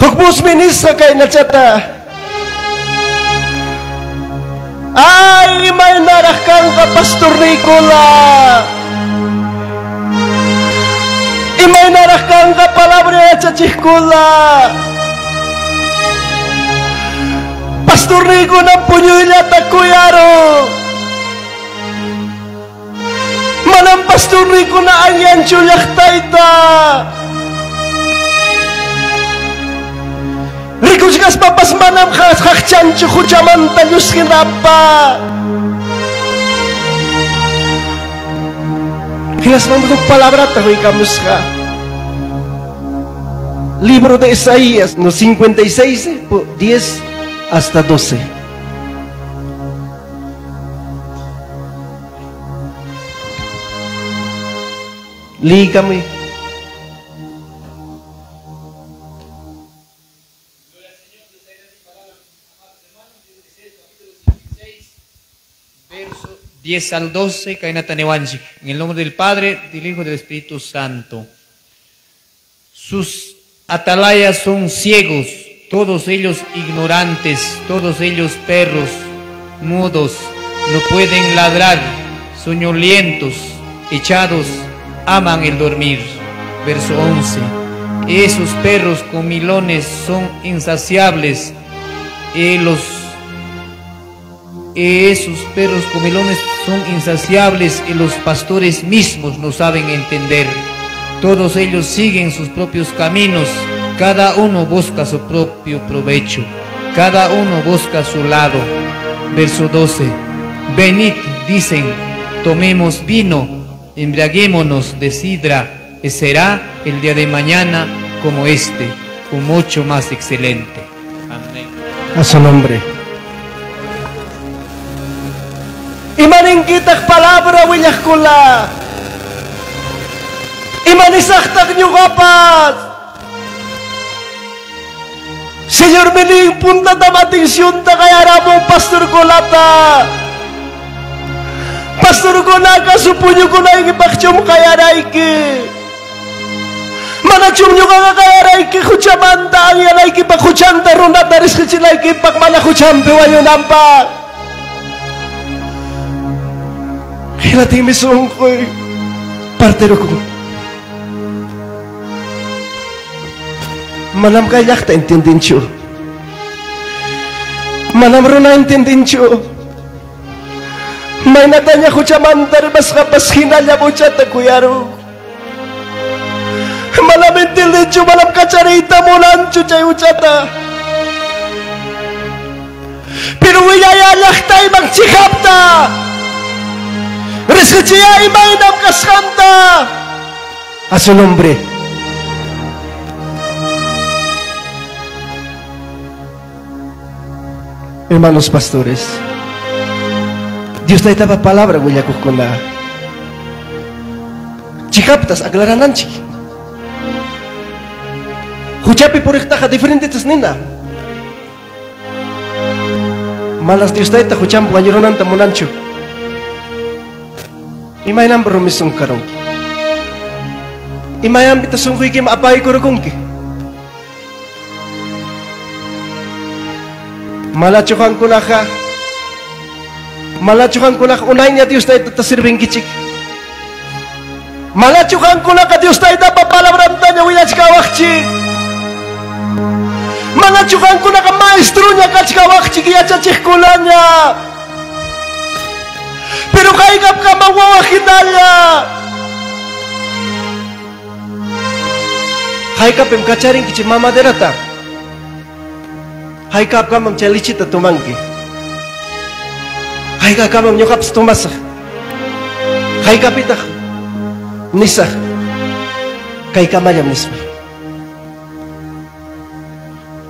Huk busmi nisqa kaynachata. Ay, imaynaraq kanqa pastorniykuna. Imaynaraq kanqa palabra yachachiqkuna. Pastorniykuna puñuyllata kuyaru. Manam pastorniykuna anyanchu llaqtayta. Rikuchkaspapas manam qaqchanchu huchamanta llusqinapaq. Hinaspam huk palabrata quykamusqa. Libro de Isaías, no 56, 10 hasta 12. Lígame. Verso 10 al 12, Kainata Newanchik. En el nombre del Padre, del Hijo y del Espíritu Santo. Sus atalayas son ciegos, todos ellos ignorantes, todos ellos perros, mudos, no pueden ladrar, soñolientos, echados, aman el dormir. Verso 11. Esos perros comilones son insaciables, esos perros comilones son insaciables y los pastores mismos no saben entender. Todos ellos siguen sus propios caminos, cada uno busca su propio provecho, cada uno busca su lado. Verso 12. Venid, dicen, tomemos vino, embriaguémonos de sidra, y será el día de mañana como este, o mucho más excelente. Amén. A su nombre. Imaninkitaq palabra willaqkuna. Imanisaqtaq ñuqapas. Señor mining puntatam atención qayaramun pastorkunata. Pastorkunaka supuñukunaykipaqchum qayarayki. Manachum ñuqaqa qayarayki huchamanta anyanaykipaq huchanta runata risqichinaykipaq mana huchampi wañunanpaq. Hinatimi sunquy partirukun. Manam kay llaqta entiendinchu. Manam runa entiendinchu. Maynataña huchamanta rimasqapas hinalla huchata kuyaru. Manam entiendinchu, manam kachariyta munanchu chay huchata. Pero willaya llaqtayman chiqapta. Risqichiya imaynam kasqanta. A su nombre. Hermanos pastores, Dios taytapa palabra willakuqkuna. Chiqaptas aclarananchik. Huchapi puriqtaqa diferentetas nina. Malas Dios tayta huchampi wañurunanta munanchu. Imaynampi rumisun karunki. Imaynanpita sunquykiman apaykurukunki. Malachu qamkunaqa unayña Dios taytata sirvinkichik. Malachu qamkunaqa Dios taytapa palabrantaña willachkawaqchik. Malachu qamkunaqa maestruña kachkawaqchik yachachiqkunaña. Pero haykapkama wawa hinalla. Haykapim kacharinkichik mamaderata. Haykapkamam chay lichita tomanki. Haykapkamam ñuqapas tomasaq. Haykapitaq nisaq kaykamallam nispa.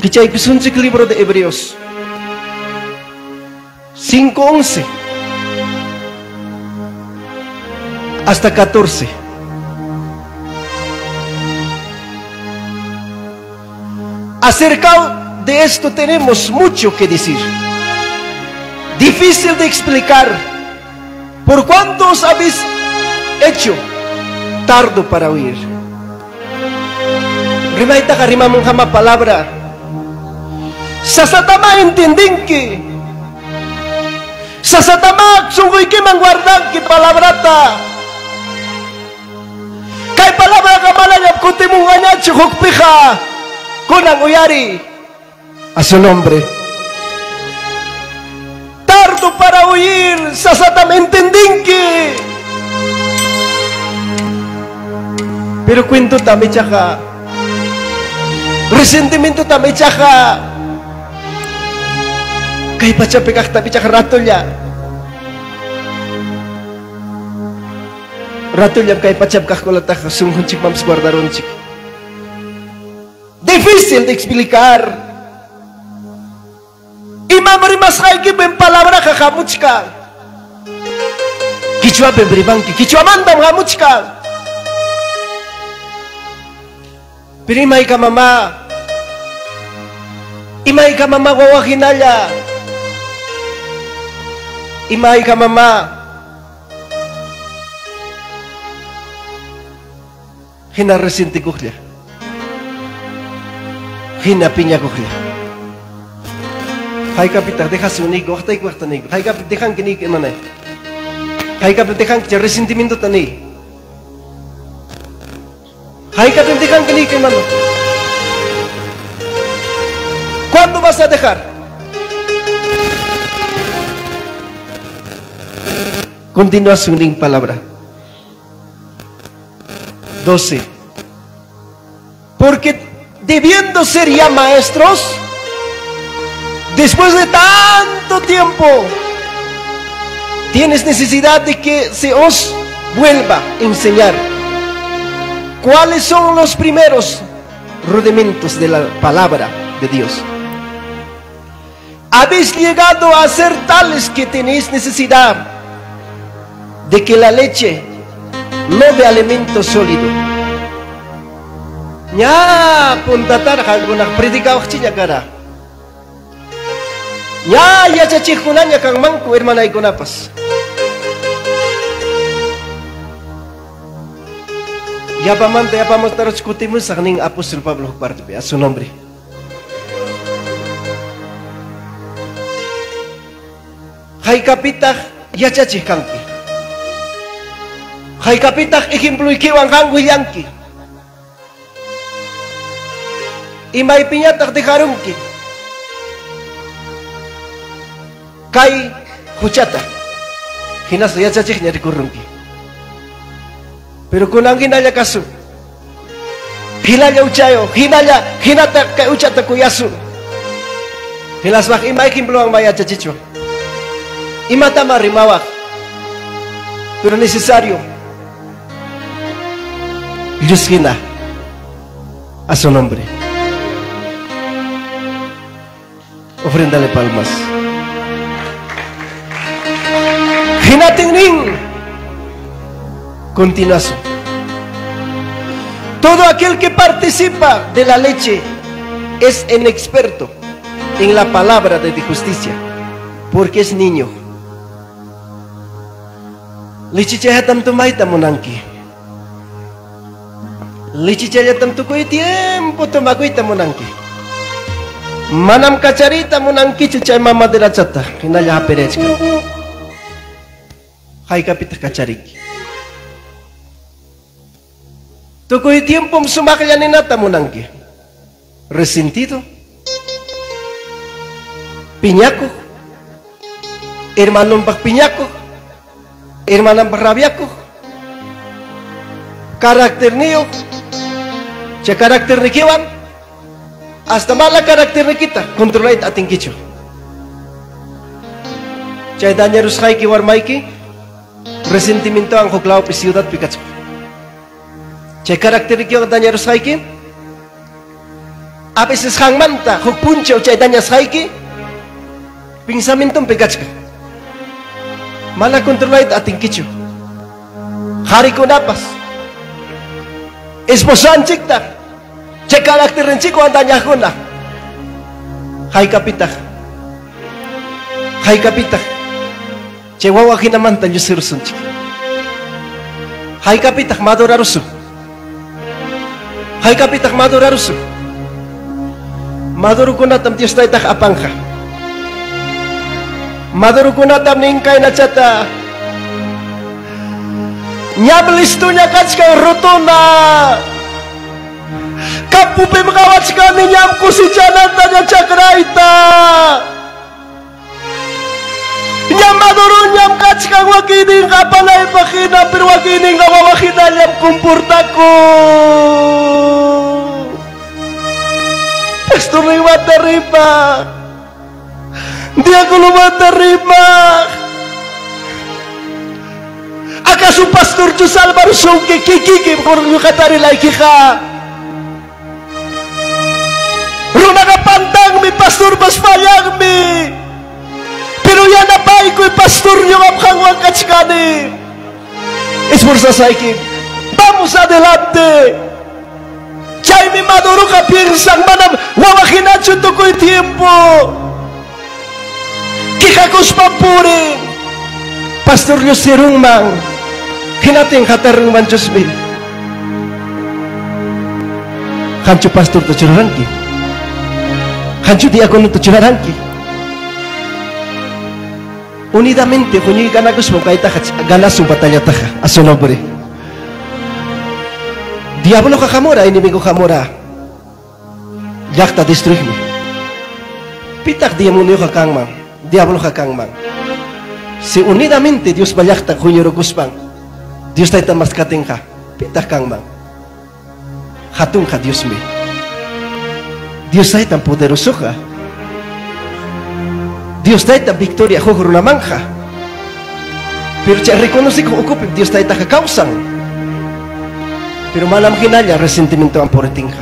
Kichaykusunchik libro de Hebreos 5:11 hasta 14. Acerca de esto tenemos mucho que decir, difícil de explicar, por cuánto os habéis hecho tardo para oír. Rimaytaqa rimamunqama palabra. Sasatama entendinki. Sasatama sunquykiman guardanki palabrata. Kay palabraqa manañam kutimunqañachu hukpiqa. Kunan uyari. A su nombre. Tardo para oír, sasatama entendinki. Pero kwento tamichaqa. Resentimiento tamichaqa. Kay pachapi kaqta pichaqa ratolla. Ratolla kay pachapi kaqkunataqa sunqunchikmanpas guardarunchik. Difícil de explicar. Imam rimasqaykipim palabraqa hamuchkan. Quichuapim rimanki, quichuamantam hamuchkan. Pero imayka mama, imayka mama wawa hinalla. Imayka mama hina resentikuqlla, hina piñakuqlla. Haykapitaq dejasun niyku, waqtayku waqta niyku. Haykapitaq dejanki niyku imanay. Haykapitaq dejanki chay resentimientota niy. Haykapitaq dejanki niyku imano. ¿Cuándo vas a dejar? Continúa su palabra. 12. Porque debiendo ser ya maestros, después de tanto tiempo, tienes necesidad de que se os vuelva a enseñar cuáles son los primeros rudimentos de la palabra de Dios. Habéis llegado a ser tales que tenéis necesidad de que la leche, no de alimento sólido. Ya puntatar alguna predicawaqchiña kara. Ya yachachiqkunaña kanmanku hermanaykunapas. Yapamanta yapamustarach kutimusaq nin apóstol Pablo huk partepi a su nombre. Haykapitaq yachachiq kanki. Haykapitaq ejempluykiwan qan willanki. Imaypiñataq dejarunki kay huchata hinaspa yachachiqña rikurunki. Pero kunan hinalla kasu, hinalla uchayo, hinalla hinata kay uchata kuyasu. Hinaspa ima ejemplowan ma yachachichwan, imatama rimawaq. Pero necesario Llushina a su nombre. Ofréndale palmas. Hinatingning. Continuación. Todo aquel que participa de la leche es inexperto en la palabra de justicia, porque es niño. Lechichayatam tumayta munanki. Lechichayatam tukuy tiempo tomakuyta munanki. Manam kacharita munankichu chay mamaderachata hinalla haperechka. Haykapitaq kachariki. Tukuy tiempom sumaqlla ninata munanki. Resentido, piñakuq, hermanonpaq piñakuq, hermananpaq rabiakuq, karakterniyuq, chay karakterniykiwan hasta mala karakterniykiта controlayta atinkichu. Chay dañarusqayki warmayki resentimientowan huk lawpi ciudadpi kachkan. Chay karakterniykiwan dañarusqayki a veces qanmanta huk punchaw chay dañasqayki pensamientonpi kachkan. Mana controlayta atinkichu. Qarikunapas esposanchikta chay karakternchikwan dañaqkuna. Haykapitaq, haykapitaq chay wawa hinamanta llusirusunchik. Haykapitaq madurarusun. Haykapitaq madurarusun. Madurukunatam Dios taytaqa apanja. Madurukunatam nin kaynachata. Ñam listuña kachkan rutuna. Kampupim qawachkani ñam kusichanantaña chakrayta. Ñam maduruñam kachkan wakininqa apanaypaq hina, pero wakininqa wawa hinallam comportakun. Pastorninmanta rimaq, diáconomanta rimaq. ¿Acaso pastorchu salvarusunki kikiki ñuqatarilaykiqa? Runaqa pantanmi, pastorpas fallanmi. Pero yanapaykuy pastor ñuqam qanwan kachkani. Esforzasayki. Vamos adelante. Chaymi maduruqa piensan manam wawa hinachu tukuy tiempo. Quejakuspan purin. Pastor llusirunman. Hinatin hatarunman Diosmi. Qanchu pastorta churaranki. Qanchu diácono churaranki. Unidamente huñuykanakuspa kaytaqa ganasun batallataqa a su nombre. Diabloqa hamura, enemigo hamura. Llaqta destruirme. Pitaq demonioqa kanman, diabloqa kanman. Si unidamente Dios llaqta huñurukuspan, Dios tayta maskatinqa, pitaq kanman. Hatunqa Diosmi. Dios taytan poderosoqa. Dios tayta victoria huk runamanja. Pero chay reconocico ukupi Dios taytaqa kawsan. Pero manam hinalla resentimientowan puritinqa.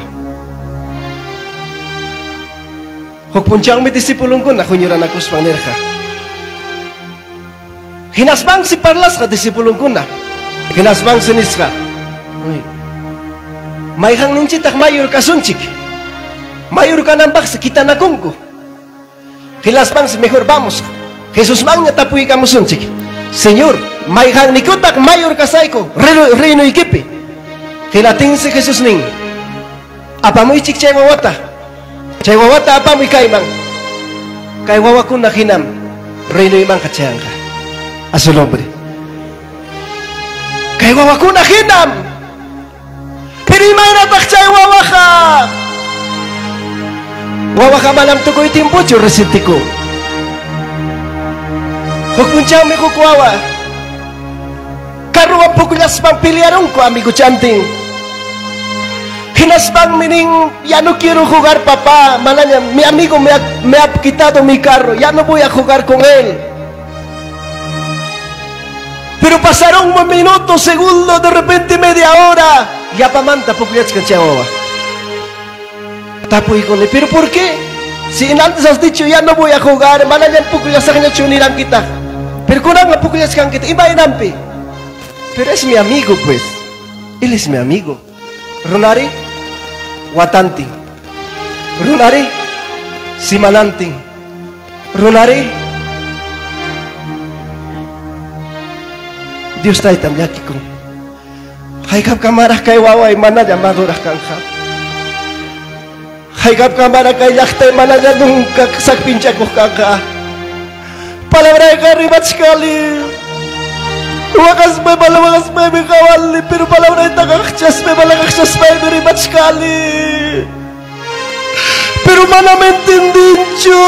Huk punchawmi discipulunkuna huñuranakuspan nirqa. Hinaspansi parlasqa discipulunkuna. Hinaspansi nisqa. Mayqanninchitaq mayor kasunchik. Mayor kananpaqsi kitanakunku. Hinaspansi mejor vamos. Jesusmanña tapuykamusunchik. Señor, mayqannikutaq mayor kasayku reinoykipi. Hinatinsi Jesús nin. Apamuychik chay wawata. Chay wawata apamuy kayman. Kay wawakuna hinam reinoymanqa chayanqa. A su nombre. Kay wawakuna hinam. Pero imaynataq chay wawaqa? Wawaqa manam tukuy timpuchu resentiku. Huk punchawmi huk wawa carrowan pukllaspan pelearunku amiguchantin. Hinaspanmi nin, ya no quiero jugar papá, manaña, mi amigo me ha quitado mi carro, ya no voy a jugar con él. Pero pasaron un minuto, segundo, de repente media hora. Ya pamanta pukllachkan chay wawa. Tapuycole, pero ¿por qué? Si antes has dicho ya no voy a jugar, manaña pukllasaqñachu nirankitaq. Pero kunanqa pukllachkankita, imaynanpi. Pero es mi amigo pues. Él es mi amigo. Runari watantin. Runari simanantin. Runari Dios taytam llakikun. Hayk'apkamaraq kay waway manalla maduraq kanja. Hayk'apkamaraq kay llaqtay manalla nunca saqpinchakuq kanja. Palabrayqa rimachkani. Waqaspay mana waqaspaymi qawani, pero palabraytaqa aqchaspay mana aqchaspaymi rimachkani. Pero manam entendinchu.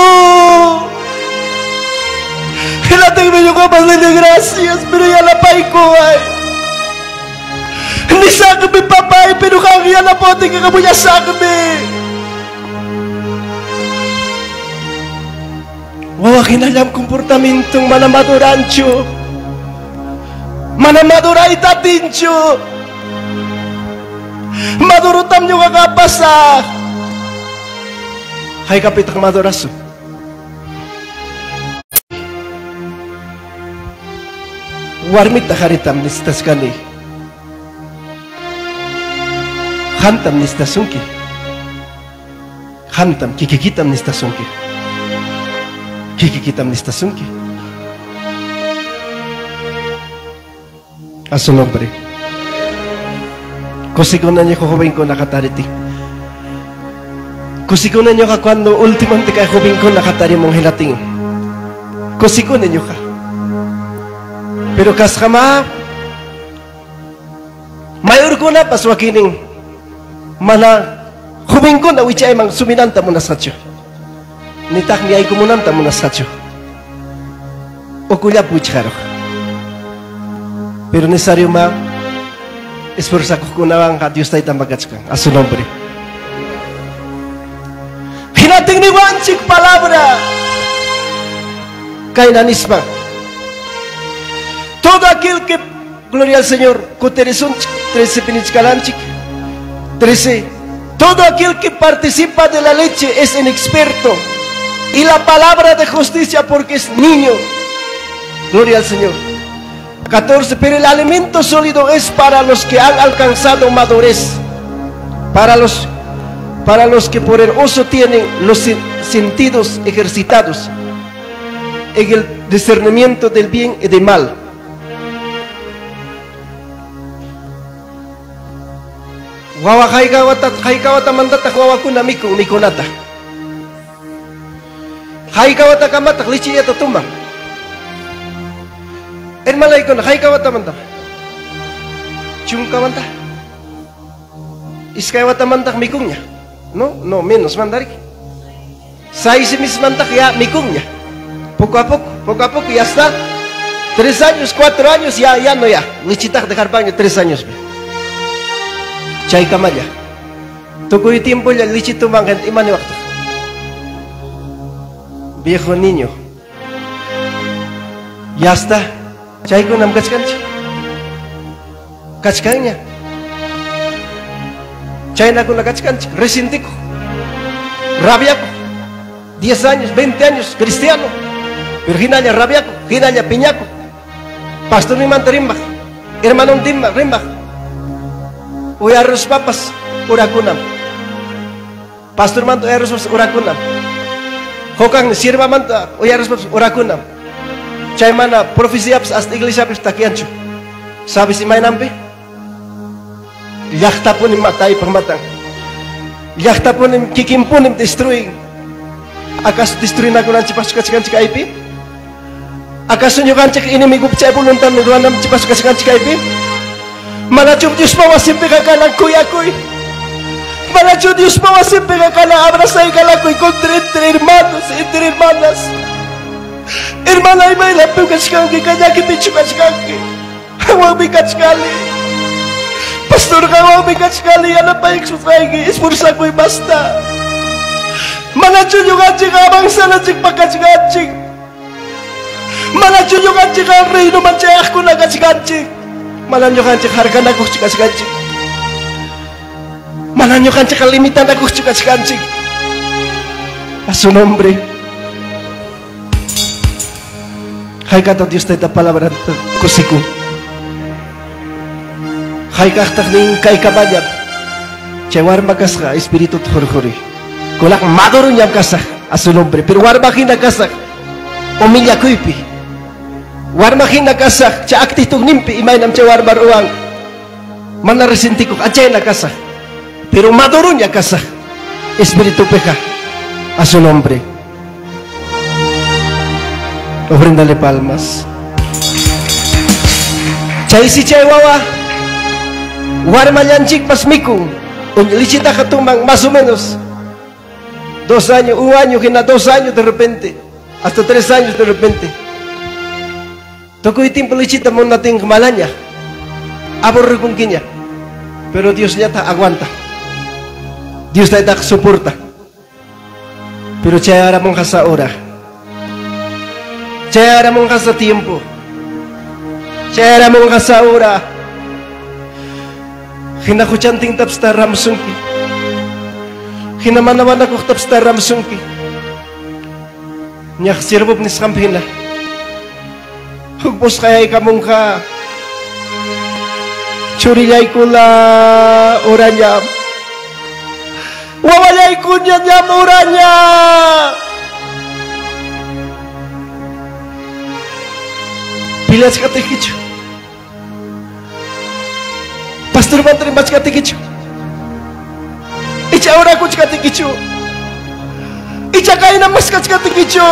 Hinatinmi ñuqapas nini gracias, pero yanapaykuway. Nisaqmi papay, pero qan yanapatinkiqa willasaqmi. Wawa hinallam comportamienton mana maduranchu. Mana madurayta atinchu. Madurutam ñuqaqa apasaq. Haykapitaq madurasun. Warmita haritam nistasqani. Qamtam nistasunki. Qamtam kikikitam nistasunki. Kikikitam nistasunki. A su nombre. Kusikuna ñuqa jovenkuna qatariti. Kusikuni ñuqa cuando últimamente kay jovenkuna hatarimun hinatin. Kusikuni ñuqa. Pero kasqama mayorkunapas wakinin mana jovenkuna wichayman suminanta munasqachu. Nitaqmi yaykumunanta munasqachu. Ukullapi wichqaruq. Pero necesario ma esforzakuqkunawanqa Dios taytan kachkan a su nombre. Hinatin niwanchik palabra kayna nispa. Todo aquel que, gloria al Señor, kutirisunchik 13 pinichkalanchik 13. Todo aquel que participa de la leche es inexperto y la palabra de justicia porque es niño. Gloria al Señor. 14. Pero el alimento sólido es para los que han alcanzado madurez, para los que por el uso tienen los sentidos ejercitados en el discernimiento del bien y del mal. Wawa haykawata mandataq wawakuna mikun mikunata. Haykawata kamataq lichillata tuman. Hermanaykuna haykawata manta. Chunkamanta. Iskaywata mantaq mikunña. No, no, menos mandariki. 6 meses mantaq ya mikunña. Poco a poco ya está. 3 años, 4 años ya, ya no ya. Lichitaq dejar paño 3 años. Chaykamalla. Tukuy tiempo ya lichito mangan imani waktu. Viejo niño. Ya está. Chaykunam kachkanchik. Kachkanña. Chaynakuna kachkanchik. Resintiko. Rabiako. 10 años, 20 años, cristiano. Pero hinalla rabiako, hinalla piñako. Pastor nimanta rimbaj. Hermano rimbaj. Uyaruspapas urakunam. Pastor manta uyaruspapas urakunam. Jokan sierva manta uyaruspapas urakunam. Chaymana profeciapas hasta iglesiapis takianchu. Sabes imaynampi? Llaqtapunim mataypaq matan. Llaqtapunim kikinpunim destruin. ¿Acaso destruinakunanchikpaqchu kachkanchik kaypi? ¿Acaso ñuqanchik enemigup chay voluntad ruwananchikpaqchu kachkanchik kaypi? Manachu Diospa wasinpiqa kanan kuyakuy. Manachu Diospa wasinpiqa kanan abrazaykalanakuy contra entre hermanos, entre hermanas. Hermana, imaynapi kachkanki, kallakipichu kachkanki. Hawanmi kachkani. Pastor, hawanmi kachkani, yanapaykususqayki, esforzakuy basta. Manachu ñuqanchik avanzanachikpaq kachkanchik. Manachu ñuqanchik reinoman chayaqkuna kachkanchik. Mana ñuqanchik harkanakuqchu kachkanchik. Mana ñuqanchik limitanakuqchu kachkanchik. A su nombre. Haykata Dios tayta palabra kusikun. Haykaqtaq nin kaykamalla. Chay warma kasqa espíritu hurquri. Kulaq maduruñam kasaq a su nombre. Pero warma hina kasaq humillakuypi. Warma hina kasaq chay actitudninpi imaynam chay warma ruwan. Mana resentikuq achayna kasaq. Pero maduruña kasaq espíritu peja a su nombre. Ofréndale palmas. Chay si chay wawa warmallanchikpas mikun. Lichitaqa tuman más o menos 2 años, 1 año, hina 2 años de repente, hasta 3 años de repente. Tukuy tiempo lichita munatin malaña. Aburrikunkiña. Pero Dios ya te aguanta. Dios te soporta. Pero chayaramunqa sa hora. Chayaramunqa sa tiempo. Chayaramunqa sa hora. Hinakuchanting tapsta ramsunki. Hinamanawanakuk tapsta ramsunki. Ñaq siervop nisqanpi hina. Huk busqayaykamunqa. Churillaykuna urañam. Wawallaykuña ñam uraña. Piliachkatiykichu. Pastor manta rimachkatiykichu. Icha orakuchkatiykichu. Icha kayna maskachkatikichu.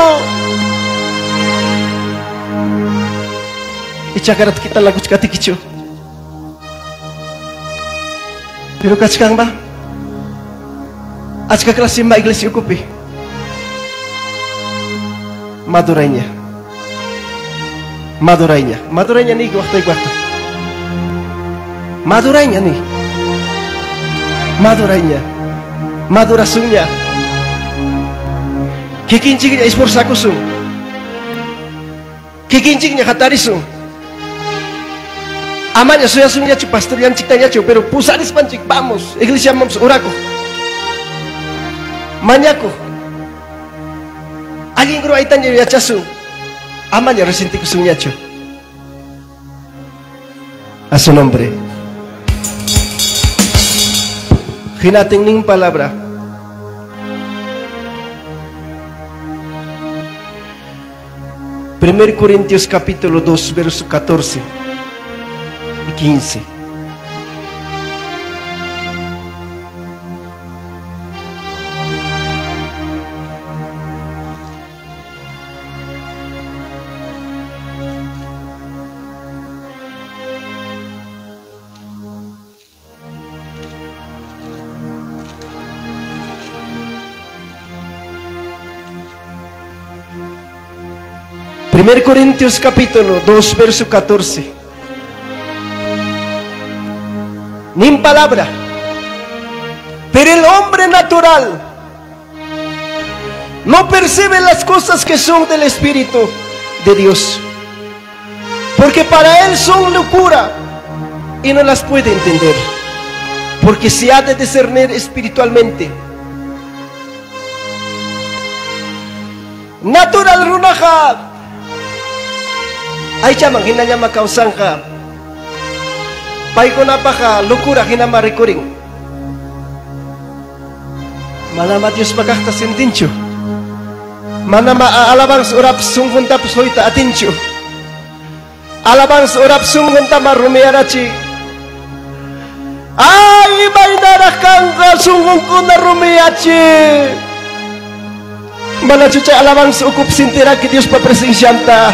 Icha karatkita lakuchkatikichu. Pero kachkanba achka klasimba iglesia ukupi madurayña. Madurayña. Madurayña ni waqtay waqta. Madurayña ni. Madurayña. Madurasunña. Kikinchikña esforzakusun. Kikinchikña hatarisun. Amaña suyasunñachu pastorllanchiktañachu, pero pusarispanchik vamos, iglesia vamos orakuq. Mañakuq. Allin ruwaytaña yachasun. Amaña resentikusunñachu. A su nombre. Hinatin ning palabra. 1 Corintios capítulo 2, verso 14 y 15. 1 Corintios capítulo 2, verso 14. Ni palabra. Pero el hombre natural no percibe las cosas que son del Espíritu de Dios, porque para él son locura y no las puede entender, porque se ha de discernir espiritualmente. Natural runaja. Ay chaman hinanya makausangka. Paykunapaqqa locura hinama rikurin. Manama Dios pakaqta sintinchu. Manama alabanza urap sunquntapas huyta atinchu. Alabanza urap sunquntama rumiyarachi. Ay imaynaraq kanqa sunqunkuna rumiyachi. Manachu chay alabanza ukup sintiraki Diospa presencianta.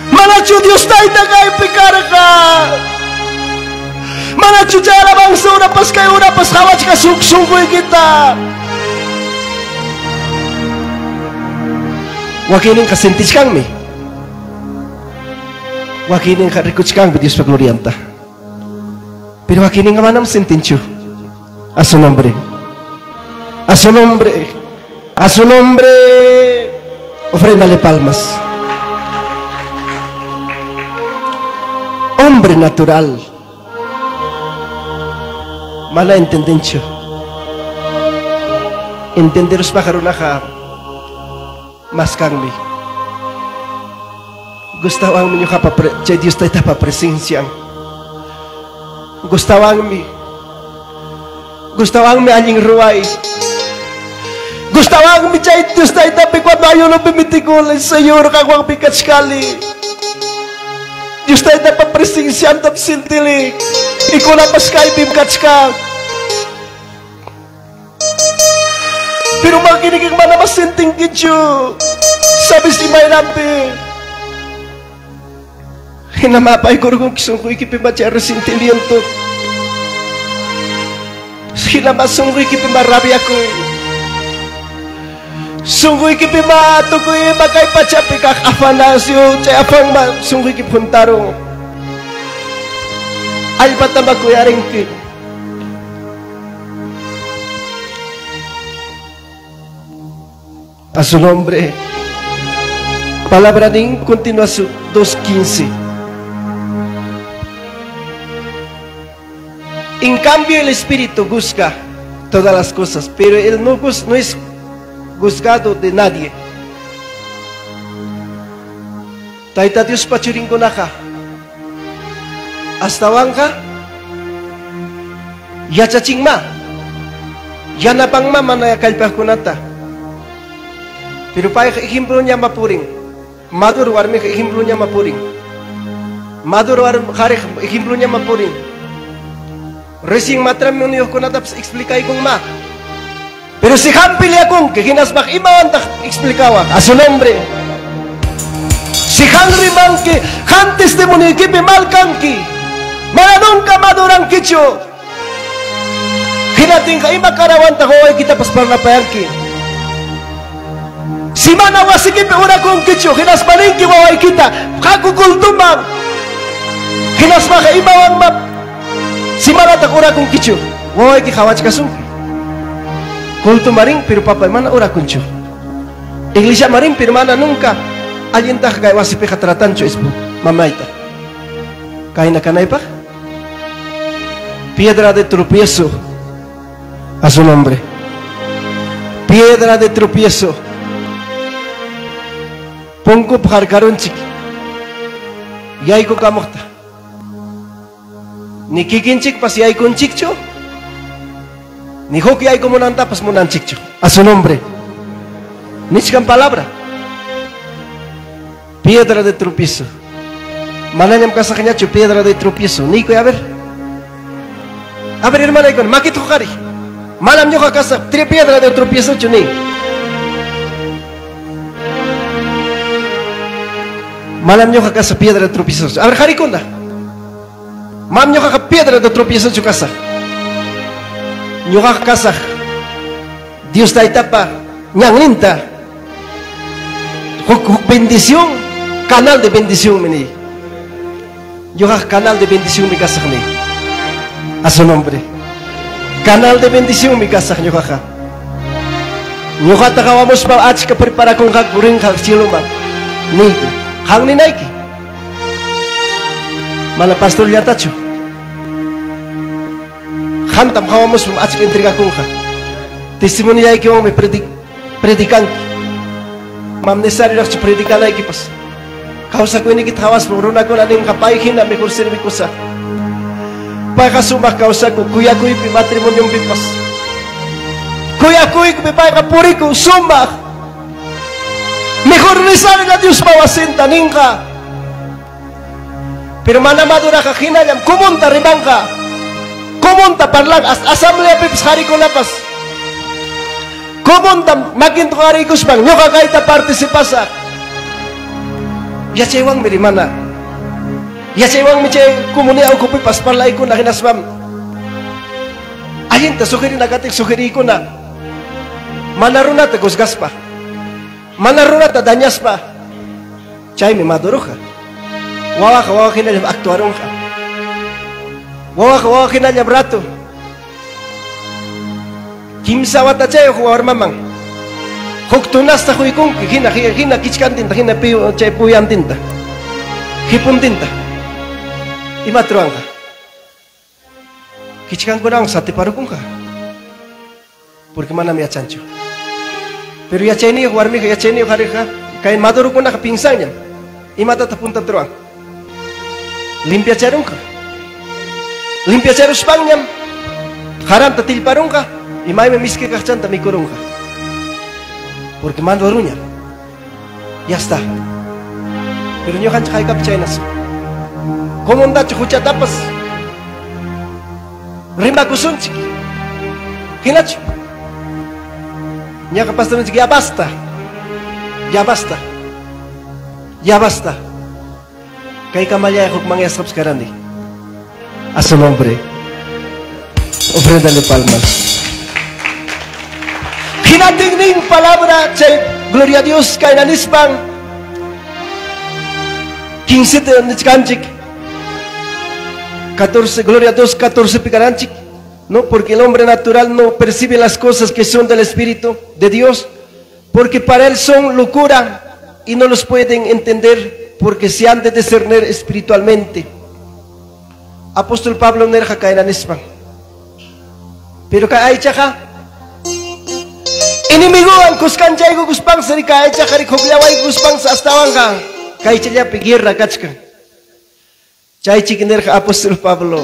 Manachu Dios tayta kaypi karqa. Manachu chay alabanza urapas kay urapas hawachka sunquykita. Wakininqa sentichkanmi. Wakininqa rikuchkanmi Diospa glorianta. Pero wakininqa manam sentinchu. A su nombre. A su nombre. A su nombre. Ofréndale palmas. Hombre natural. Mala entendencho. Entenderos pajarunaja. Maskanmi. Gustawanmi ñuqapa chay Dios taytapa presencia. Gustawanmi. Gustawanmi allin ruway. Gustawanmi chay Dios taytapi cuando ayunopi mitikul, Señor qanwanmi kachkani. Dios taytapa presenciantam sintili. Ikunapas kaypim kachkan. Pero makinig mana masintinkichu. Sabi si Mayrampi. Hinamapay ko sunquykipi macha resentimiento. Hinama sunquykipi marabiakuy. Sunquykipi matukuy makay pachapi kaq afanasio chay afan ma sunquykipi juntaron. Allpata makuyarinki. A su nombre. Palabra de continuación 2:15. En cambio el Espíritu busca todas las cosas, pero él no es juzgado de nadie. Tayta Dios pachurinkunaqa astawanqa yachachinma yanapanma mana kallpaqkunata. Pero payqa ejemploña mapurin. Maduro warmiqa ejemploña mapurin. Maduro qhariqa ejemploña mapurin. Recién matrimoniokunatapas explicaykunma. Pero si qam peleakunki, hinaspaq imawantaq explicawaq? A su nombre. Si qam rimanki, qam testimonioykipi mal kanki. Mana nunca madurankichu. Hinatinqa ima karawantaq wawaykitapas parlapayanki. Si mana wasikipi orakunkichu, hinaspa ninki wawaykita, haku cultuman. Hinaspaqa imawanma si manataq orakunkichu, wawayki qhawachkasunki. Culto marín, pero papá mana orakunchu. Iglesia marín, pero mana nunca allintaq kay wasipiqa tratanchu ispu mamayta. Kayna kanaypaq? Piedra de tropiezo. A su nombre. Piedra de tropiezo. Punkup harkarunchik. Yayku kamuqta. Ni kikinchikpas yaykunchikchu. Ni huk yayku munantapas munanchikchu. A su nombre. Nichkan palabra. Piedra de tropiezo. Manañam kasaqñachu piedra de tropiezo. Nikuy, a ver. A ver, hermana, makita huqariy. Manam ñuqa kasaq piedra de tropiezo chu ni. Manam ñuqa kasaq piedra de tropiezo. A ver, harikuna. Mam ñuqaqa piedra de tropiezo chu kasaq. Ñuqaqa kasaq Dios taytapa ñanninta. Huk bendición, canal de bendición mi ni. Ñuqaqa canal de bendición mi kasaq ni. A su nombre. Canal de bendición mi kasaq ñuqaqa. Ñuqata qawamuspa achka preparakunqaku rinqa cieloman. Niyki. Qan ninayki. Mana pastor llatachu. Qantam qawamuspa achka entregakunqa. Testimonioykiwanmi predikanki. Mam necesario predicanaykipas. Kawsakuyniykita qawaspa runakuna ninqa pay hina mejor servikusaq. Payqa sumaq kawsakun kuyakuypi matrimonionpipas. Kuyakuypi payqa purikun sumaq. Mejor rezarla Diospa wasinta ninqa. Pero mana maduraqa hinallam kumunta rimanqa. Kumunta parlan asambleapipas harikunapas. Kumunta makinta harikuspan ñuqa kayta participasaq. Yachaywanmi rimana. Yachaywanmi chay comunidad ukupipas parlaykuna hinaspam. Allinta sugerina katik sugerikuna. Mana runata juzgaspa. Mana runata dañaspa. Chaymi maduruqa. Wawaqa wawa hinallam actuarunqa. Wawaqa wawa hinallam rato. Kimsa watachayuq warmaman. Huk tunasta huykunki hina hina kichkantinta hina chay puyantinta. Hipuntinta. Ima truanqa. Kichkankunawan satiparukunqa. Porque manam yachanchu. Pero yachayniyuq warmiqa yachayniyuq qhariqa kay madurukunaqa pinsanñam. Imatataq punta truan. Limpiacharunqa. Limpiacharuspanñam haranta tillparunqa y maymi miski kaqchanta mikurunqa. Porque maduruñam. Ya está. Pero ñuqanchik haykapi chaynas. Comundachu huchatapas rimakusunchik. Hinachu. Ñaqa pastorunchik ya basta. Ya basta. Ya basta. Kay kamallay hukmanyasqapas karani. A su nombre. Ofréndale palmas. Hinatingning palabra chay gloria a Dios kaynanispan 15 nichkanchik 14, gloria a Dios, 14 picaranchik. No, porque el hombre natural no percibe las cosas que son del Espíritu de Dios, porque para él son locura y no los pueden entender porque se han de discernir espiritualmente. Apóstol Pablo nerja kainanispan. Pero kay aychaqa enemigowan kuskanchayku kuspansa ri kay aychaqa ri hukllawayku kuspansa astawanqa kaychallapi guerra kachkan. Chaychik nerja apóstol Pablo.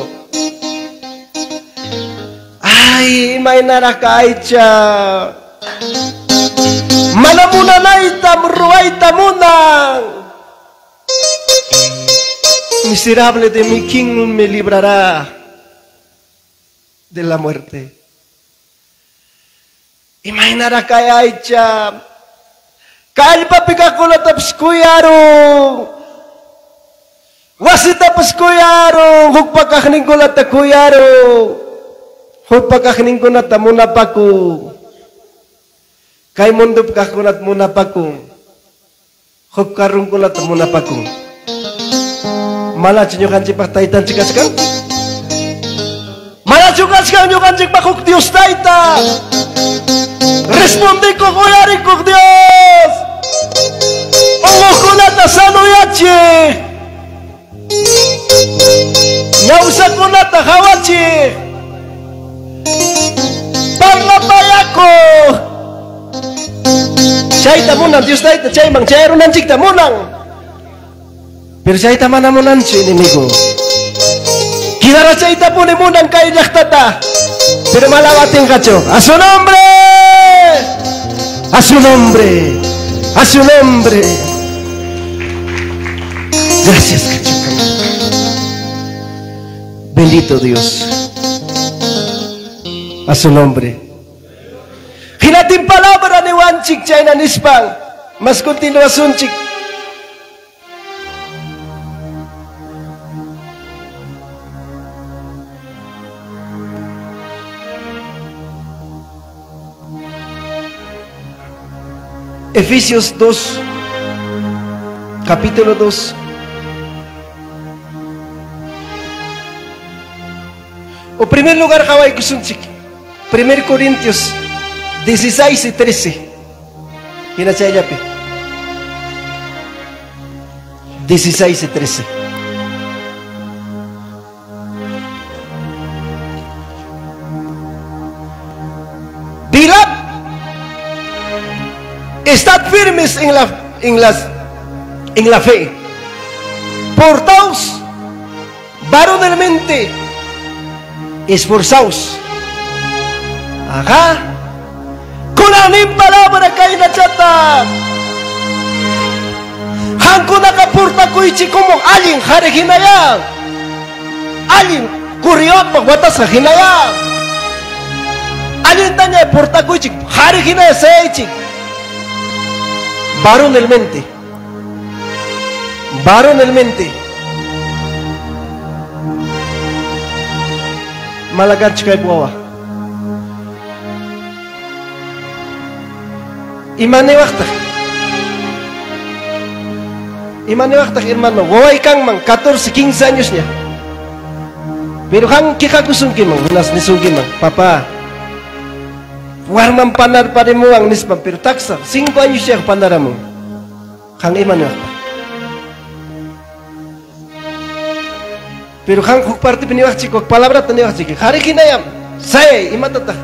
Ay, imaynaraq aycha. Mana munanaytam ruwayta munan. Miserable de mí, ¿quién me librará de la muerte? Imaynaraq kay aycha. Kallpapi kaqkunatapas kuyarun. Wasitapas kuyarun, hukpa kaqninkunata kuyarun. Hukpa kaqninkunata munapakun. Kay mundopi kaqkunata munapakun. Huk karrunkunata munapakun. Manachu ñuqanchikpaq taytanchik kachkan? Manachu kachkan ñuqanchikpaq huk Dios tayta? Respondikuq uyarikuq Dios. Unquqkunata sanoyachiq. Ñawsakunata hawachiq. Parlapayakuq. Chayta munan Dios tayta, chayman chayarunanchikta munan. Pero chayta mana munanchu enemigo. Quidara chayta pone munan kay llaqtata. Pero malabatinqachu. A su nombre. A su nombre. A su nombre. Gracias, Cachuca. Bendito Dios. A su nombre. Hinatin palabra ni Wanchik chayna nispan. Mas continuasunchik. Efesios 2, capítulo 2. O primer lugar, qhawaykusunchik. 1 Corintios 16 y 13. Hina chayllapi. 16 y 13. Velad, estad firmes en la fe. Portaos varonilmente, esforzaos. Ajá. Kunanin palabra kay nachata. Hankunaka portakuychik como allin qhari hinaya. Allin kuriyapaq watasqa hinaya. Allintaña portakuychik qhari hinaya sayaychik. Varonilmente. Varonilmente. Malakanchu kay wawa. Imaniwaqtaq. Imaniwaqtaq hermano, waway kanman 14, 15 años ña. Pero han quejakusunkiman, unas nisunkiman, papá. Warman panar parimuan nispan, pero taxa 5 años ya panaramun. Han imaniwaqtaq. Pero han huk parte piniwaqchik, palabrata niwaqchik. Qhari hinayam, sayay, imatataq.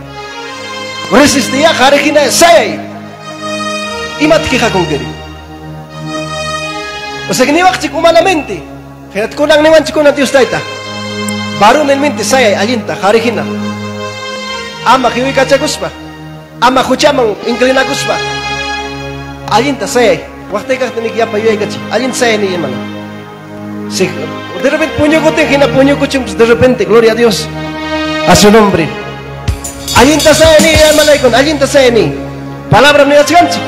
Resistía qhari hinaya, sayay. Imat quejakunkiri. O sea que niwaqchik humanamente. Hinat kunan niwanchik kunan Dios tayta. Varonilmente sayay allinta qhari hina. Ama qiwikachakuspa, ama huchaman inclinakuspa. Allinta sayay. Waqtaykaqta niki yapa yuyaykachik. Allinta sayay ni hermano. Si de repente puñukutin hina puñukuchun, pues de repente, gloria a Dios. A su nombre. Allinta sayay ni hermanaykun, allinta sayay ni. Palabra niwachkanchik.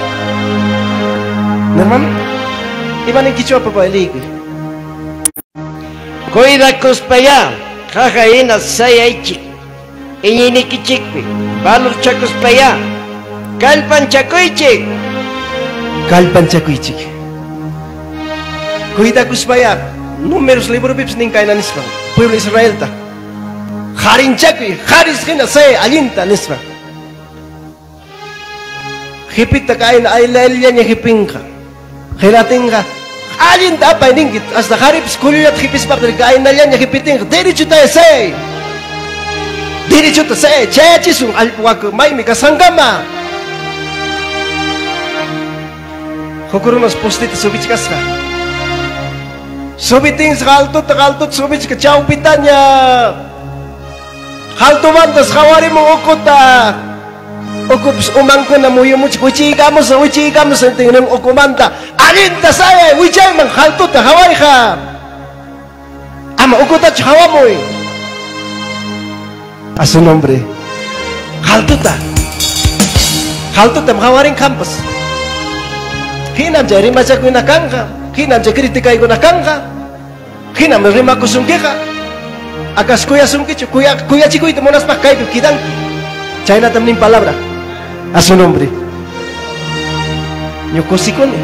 ¿No, hermano? Iban en quichua, papá, eligi. Cuidakuspayá, qaqa hina sayaychik, iñiynikichikpi, valorchakuspayá, kallpanchakuychik. Kallpanchakuychik. Cuidakuspayá, Números libropipis nin kayna nispan, pueblo Israelta. Qarinchakuy, qaris hina sayay allinta nispan. Jipita kayna aylallaña jipinqa. Hinatinqa allinta apay ninki, hasta qaripis kulluyata jipispa aynallaña jipitinqa, derechuta sayay. Derechuta sayay, chayachisun allpa maymi kasqankama. Huk runas postita subichkasqa. Subitinsa altuta altuta subichka chawpitaña. Altumantas qhawarimun ukuta. Ukupis umankuna muyumuchik wichiykamusan wichiykamusan tingnan ukumanta. Allinta sayay wichayman altuta qhawayqa. Ama ukutachu qhawamuy. A su nombre. Altuta. Haltutam qawarin qampas. Hinam chay rimachakuna kanqa, hinam chay critikaykuna kanqa, hinam rimakusunkiqa. Akas kuyasunkichu, kuyachikuyta munaspaq kaypi kidanki. Chaynatam nin palabra. A su nombre. Ñukusikuni.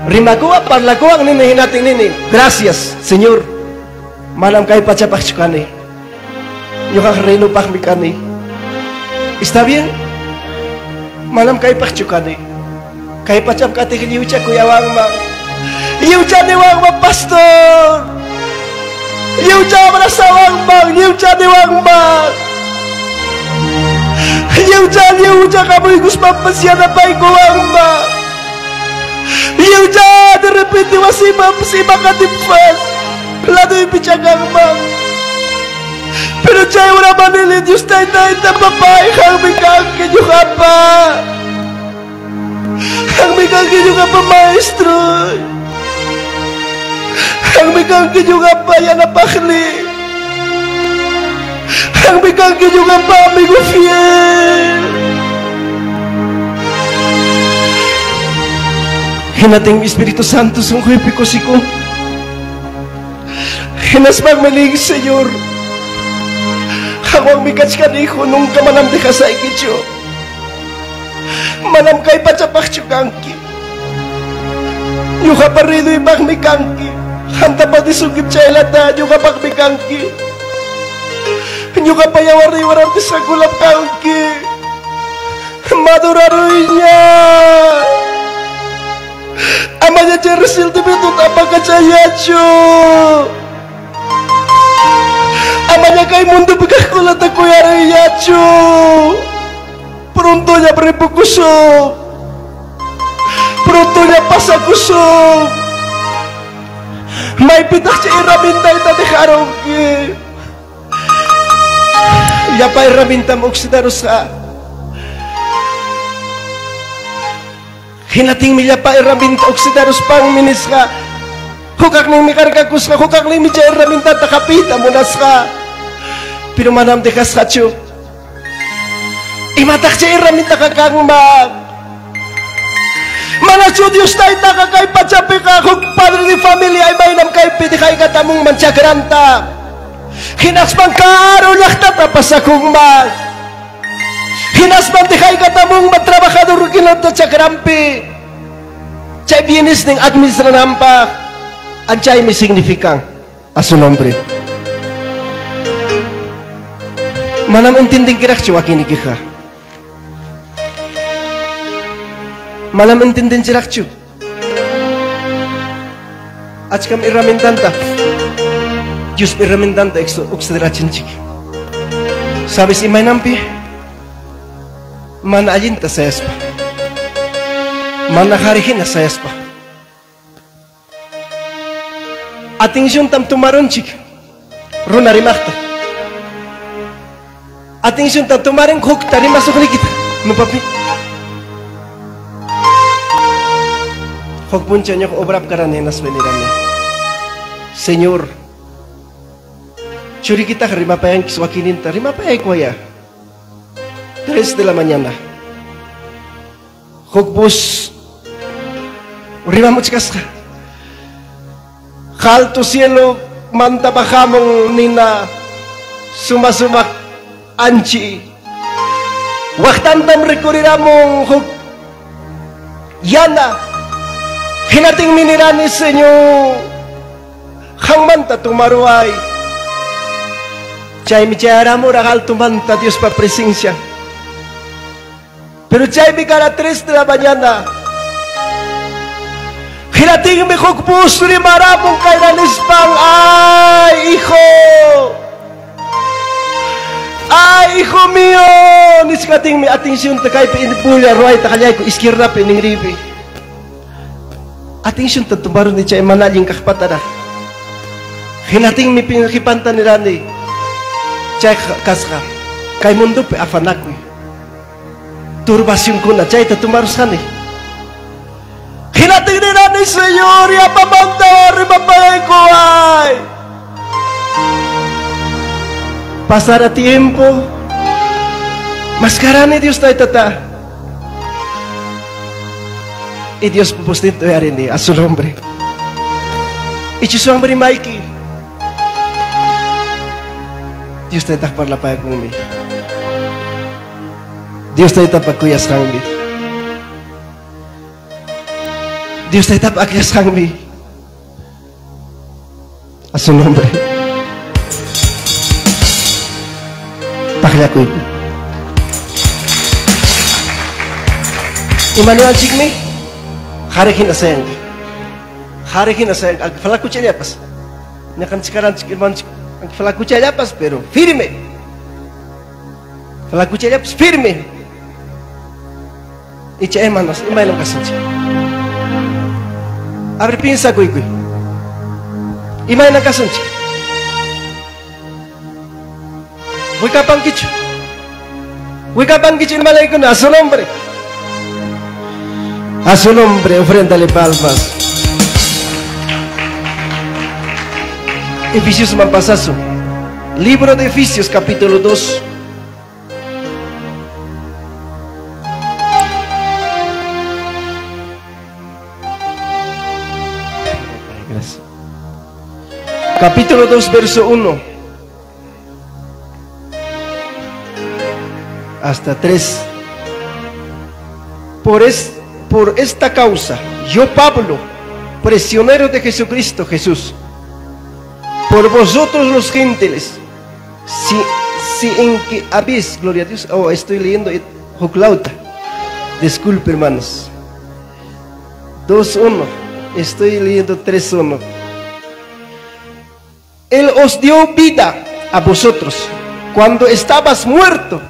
Rimakuwa parlakuwan nini hinatin nini. Gracias, Señor. Manam kay pachapaqchu kani. Ñuqaq reinopaqmi kani. ¿Está bien? Manam kaypaqchu kani. Kay pachap katiq lliwcha kuyawanman. Lliwcha niwanman, pastor. Lliwcha abrazawanman, lliwcha niwanman. Lliwcha, lliwcha kamuykuspapas yanapaykuwanman. Lliwcha de repente wasimanpas imakatipas laduypi chakanman. Pero chay uramanili Dios taytayta papay hanmi kanki ñuqapa. Hanmi kanki ñuqapa maestro. Hanmi kanki ñuqapa yanapaqli. Hanmi kanki ñuqapa amigo fiel. Hinating Espíritu Santo sunquypi kusikun. Hinaspanmi nin, Señor, hawanmi kachkani hijo, nunca manam dejasaykichu. Manam kay pachapaqchu kanki. Ñuqapa riduypaqmi kanki. Hantapatisunkim chaylata, ñuqapaqmi kanki. Ñuqapa yawarniywan kanki. Maduraruyña. Amaña chay resentimiento apakachayachu. Amaña kay mundo kaqkunata kuyaruyñachu. Pronto ña ripukusun. Pronto ña pasakusun. Maypitaq chay herramientayta dejarunki. Llapa herramientam oxidarusqa. Hinatinmi llapa herramienta oxidaruspanmi nisqa. Hukaqninmi karkakusqa, hukaqninmi chay herramientata hapiyta munasqa. Pero manam dejasqachu. Imataq chay herramientaqa kanman? Manachu Dios taytaqa kay pachapiqa huk padre de familia imaynam kaypi dejaykatamunman chakranta. Hinaspan karu llaqtata pasakunman. Hinaspan dejaykatamunman trabajador kinata chakranpi. Chay bienes nin administrananpaq. Anchaymi significan a su nombre. Manam entendinkirakchu wakinnikiqa. Manam entendinchirakchu. Achkam herramientanta. Dios herramientanta oxidarachinchik. ¿Sabes imaynanpi? Mana allinta sayaspa. Mana qhari hina sayaspa. Atención tam tomarunchik. Runa rimaqta. Atención tam tomarin hukta rimasuqnikita. No papi. Huk puncha ñuqa obrap karani hinaspa nirani. Señor, churikitaq rimapayankis wakininta, rimapayaykuwaya. 3 de la mañana. Huk bus rimamuchkasqa. Alto cielo manta bajamon nina suma suma anchi. Waqtantam recurriramon huk yana. Hinating minirani Señor. Hangmanta tumaruay. Chaymi chayaramura alto manta Dios pa presencia. Pero chaymi cara 3 de la mañana. Hinating mi huk bus rimaramon kayranispan. Ay, hijo. Ay, hijo mío. Niskating mi atención ta kaypi inpuya ruay ta kallayko izquierdapi ninripi. Atención ta tumaron ni chay manalin kaqpatara. Hinating mi pinhipanta nirani. Chay kasqa kay mundopi afanakuy. Turbacionkuna chayta tumarusqani. Hinating nirani Señor, yapamanta rimapayaykuway. Pasará tiempo. Mascarani Dios taytata. Y Dios pupustinto yarini a su nombre. Y su hombre Mikey. Dios te está por la paz conmigo. Dios te está para kuyasqanmi. Dios te está akllasqanmi. A su nombre. Pakllakuy. Immanuel chikmi. Harekin asayanki. Harekin asayanki. Flacuchallapas. Ñaqanchikaranchik hermanchik. Flacuchallapas, pero firme. Flacuchallapas firme. Icha hermanos, imaynam kasinchik. A ver, piensa kuykuy. Imaynam kasunchik. Wikapankichu. Wikapankichu hermanaykuna, a su nombre. A su nombre, ofréndale palmas. Efesios mampasazo. Libro de Efesios, capítulo 2. Gracias. Capítulo 2, verso 1 hasta 3. Por esta causa, yo Pablo, prisionero de Jesucristo Jesús, por vosotros los gentiles, si en que habéis, gloria a Dios, oh, estoy leyendo Joclauta, disculpe hermanos, 2.1, estoy leyendo 3.1. Él os dio vida a vosotros cuando estabas muerto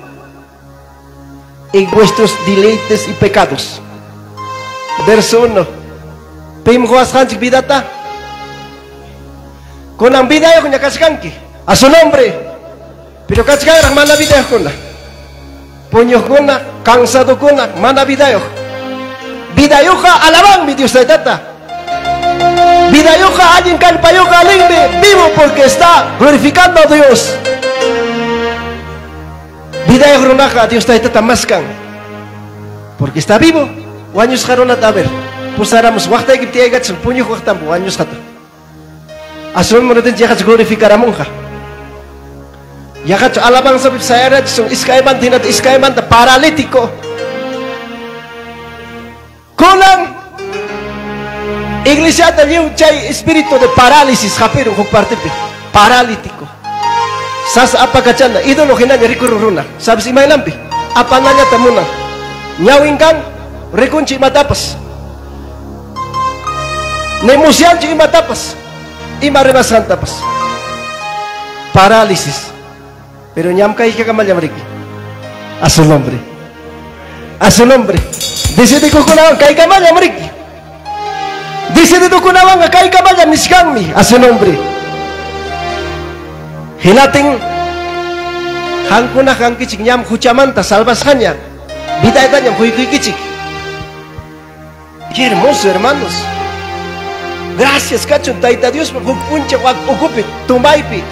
en vuestros deleites y pecados. Verso 1. Pim huasqanchik vidata. Kunan vidayuq ña kachkanki. A su nombre. Pero kachkanraq mana vidayuqkuna. Puñuqkuna, cansadokuna, mana vidayuq. Vidayuqqa alabanmi Dios Taytata. Vidayuqqa allin kallpayuqqa alinmi vivo porque está glorificando a Dios. Vidayuq runaqa Dios Taytata maskan. Porque está vivo. Wañusqa runata a ver. Pusaramos waqtayki tiyaykachun puñuq waqtampu wañusqata. Asun munatinchik yaqachu glorificaramunqa. Yaqachu alabanzapi sayarachisun iskaymanta hinata iskaymanta paralítico. Kunan iglesiata lliw chay espíritu de parálisis hapirun huk partipi. Paralítico. Sas apakachana ídolo hinaña rikurun runa. Sabes imaynanpi? Apanallata munan. Ñawinkan rikunchik imatapas. Nemusyanchik imatapas. Ima rimasqantapas. Parálisis. Pero ñamkaykamallam riki. A su nombre. A su nombre. Decidikukunawan kaykamallam riki. Decidikukunawanqa kaykamallam nishkanmi. A su nombre. Hinatin hankuna hankichik ñam huchamanta salvasqaña. Vidaytañam huykuykichik. Qué hermoso, hermanos. Gracias, cacho, Tayta Dios, huk puncha wak ukupi, tumaypi,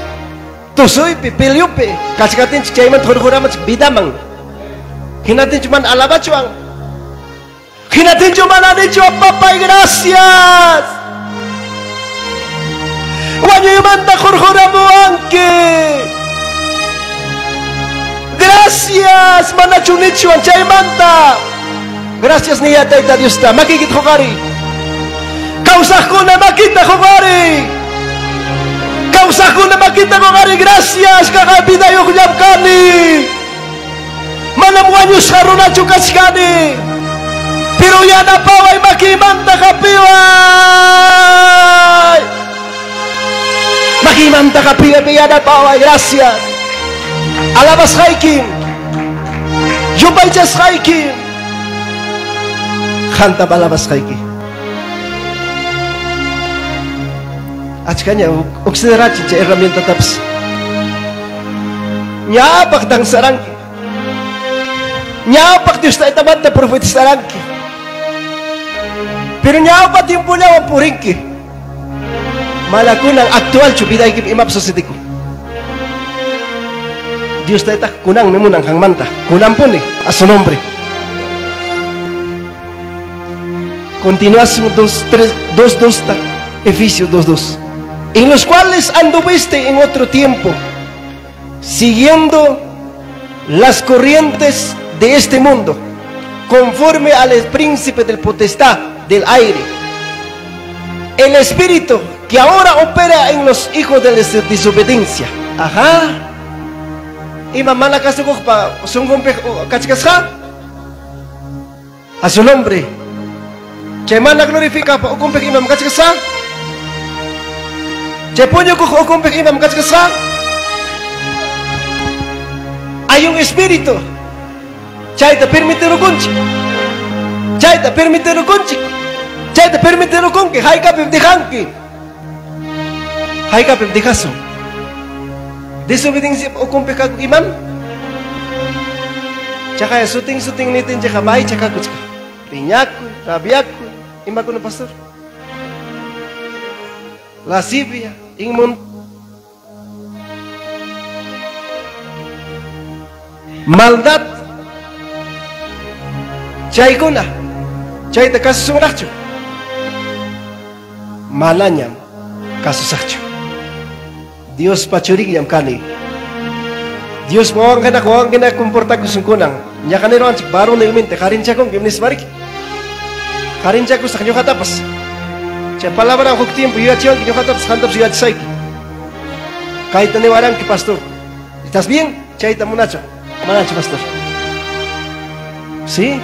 tusuypi, piliupi, kachkatinchik chaymanta hurquramachik vidaman. Hinatinchik man alabachuan. Hinatinchik man anichuan, papay, gracias. Wañuymanta hurquramuwanki. Gracias, manachunichuan chaymanta. Gracias niya Tayta Diosta, makikita huqari. Kawsaqkuna makita huqari. Kawsaqkuna makita huqari. Gracias, kaqa vidayuqllam kani. Manam wañusqa runachu kachkani. Pero yanapaway makimanta hapiway. Makimanta hapiway yanapaway. Gracias. Alabasqaykim. Yupaychasqaykim. Qanta alabasqayki. Achkaña oxidarachi chay herramientatapas. Ñapaq danzaranki. Ñapaq Dios Taytamanta profetizaranki. Pero ñawpa tiempollawan purinki. Malakunan actualchu vidaykipi imapas sucedikun. Dios Tayta kunanmi munan qanmanta. Kunanpuni a su nombre. Continuación 2, 3, 2, 2, Efesios 2, 2. En los cuales anduviste en otro tiempo, siguiendo las corrientes de este mundo, conforme al príncipe del potestad del aire, el espíritu que ahora opera en los hijos de la desobediencia. Ajá. Y mamá la casa a su nombre. Chay mana glorifica pa ukumpe imam kachkasqa. Chay puñukuq ukumpe imam kachkasqa. Hay un espíritu. Chayta permitirukunchik. Chayta permitirukunchik. Chayta permitirukunki. Haykapim dejanki. Haykapim dejasun. Desobediencia ukumpe kaku imam. Chakaya suting suting nitin chaka may chakakuchka. Piñakuy, rabiakuy. Ima kuna pastor? Lascivia, inmund, maldad. Chaykuna, chayta kasusunraqchu. Manañam kasusaqchu. Dios pachurinñam kani. Dios wawankina comportakusunkunan. Ñaqaniruwanchik varonilmente qarinchakunki nispariki. Qarinchakusaq ñuqatapas. Chay palabra huk tiempo yuyachiwanki ñuqatapas qantapas yuyachisayki. Kayta niwaranki pastor. ¿Estás bien? Chayta munachu. Manachu pastor. ¿Sí?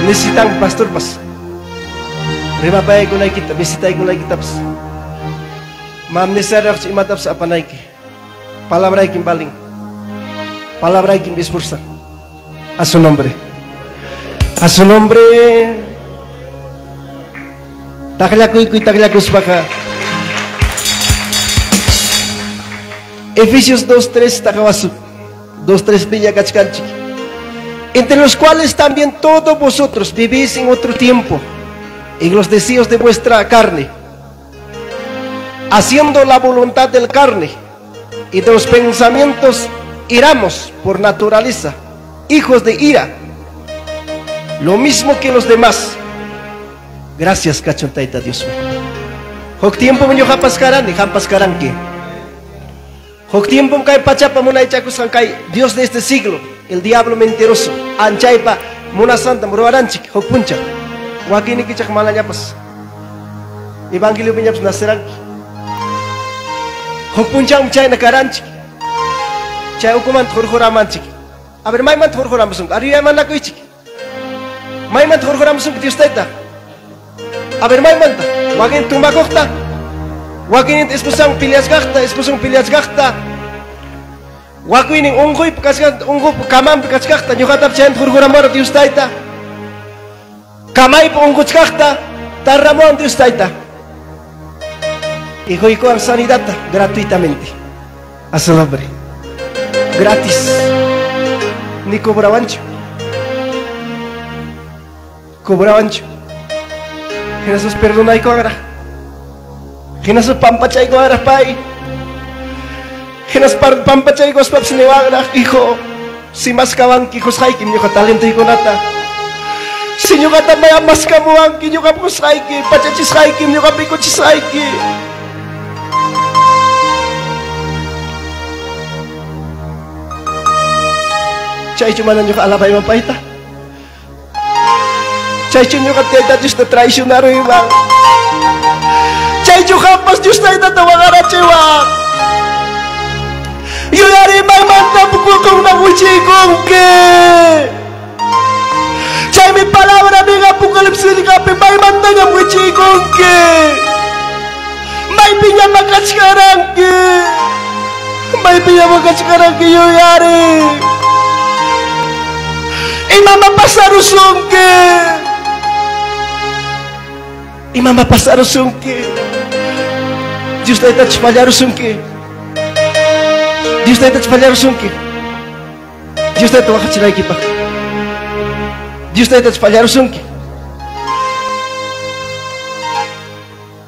Necesitan pastor pas. Rimapaykunaykita, visitaykunaykitapas. Mam necesariachu imatapas apanayki. Palabraykim balin. Palabraykim esfuerza. A su nombre. A su nombre. Taqllakuykuy taqllakuspaqa. Efesios 2:3 taqawasu. 2:3 piña kachkanchik. Entre los cuales también todos vosotros vivís en otro tiempo, en los deseos de vuestra carne, haciendo la voluntad del carne y de los pensamientos, iramos por naturaleza, hijos de ira, lo mismo que los demás. Gracias, kachontaita Dios mío. Huk tiempo ñuqapas karani, qampas karanki. Huk tiempo kay pachapa munaychakusqan kay Dios de este siglo, el diablo mentiroso, anchaypa munasanta ruwaranchik huk puncha. Wakinikichaq manañapas. Evangelio piñapas naceranki. Huk punchawmi chayna karanchik. Chay ukumanta hurquramanchik. A ver, maymanta hurquramusunki. Ariyaymanakuychik. Maymanta hurquramusunki Dios tayta. A ver, maymanta. Wakin tumbakuqta. Wakin esposan piliachkaqta, esposan piliachkaqta. Wakinin unquypi kachkaqta, unquypi kamanpi kachkaqta, ñuqatapas chaymanta hurquramuwara Dios tayta. Kamaypi unquchkaqta, tarramuwan Dios tayta. Y quykuwan sanidadta gratuitamente. A su nombre. Gratis. Ni cobrawanchu. Cobrawanchu. Jesús perdonaykuwanraq. Jesús pampachaykuwanraq pay. Jesús pampachaykuspapas niwanraq, hijo, si maskawanki qusqaykim ñuqa talentuykunata. Si ñuqata maya maskamuwanki ñuqa qusqayki, pachachisqaykim ñuqa mikuchisqayki. Chaychu mana ñuqa alabayman payta. Chaychu ñuqa Tayta Diosta traicionaruyman. Chaychu qampas Dios Taytata waqarachiwan. Yuyarimaymanta pukukunman wichiykunki. Chaymi palabra nin Apocalipsis nisqapi maymantañam wichiykunki. Maypiñam kachkaranki. Maypiñam kachkaranki yuyari. Imama pasarusunki. Imama pasarusunki. Dios taytachus fallarusunki. Dios taytachus fallarusunki. Dios tayta waqachinaykipaq. Dios taytachus fallarusunki.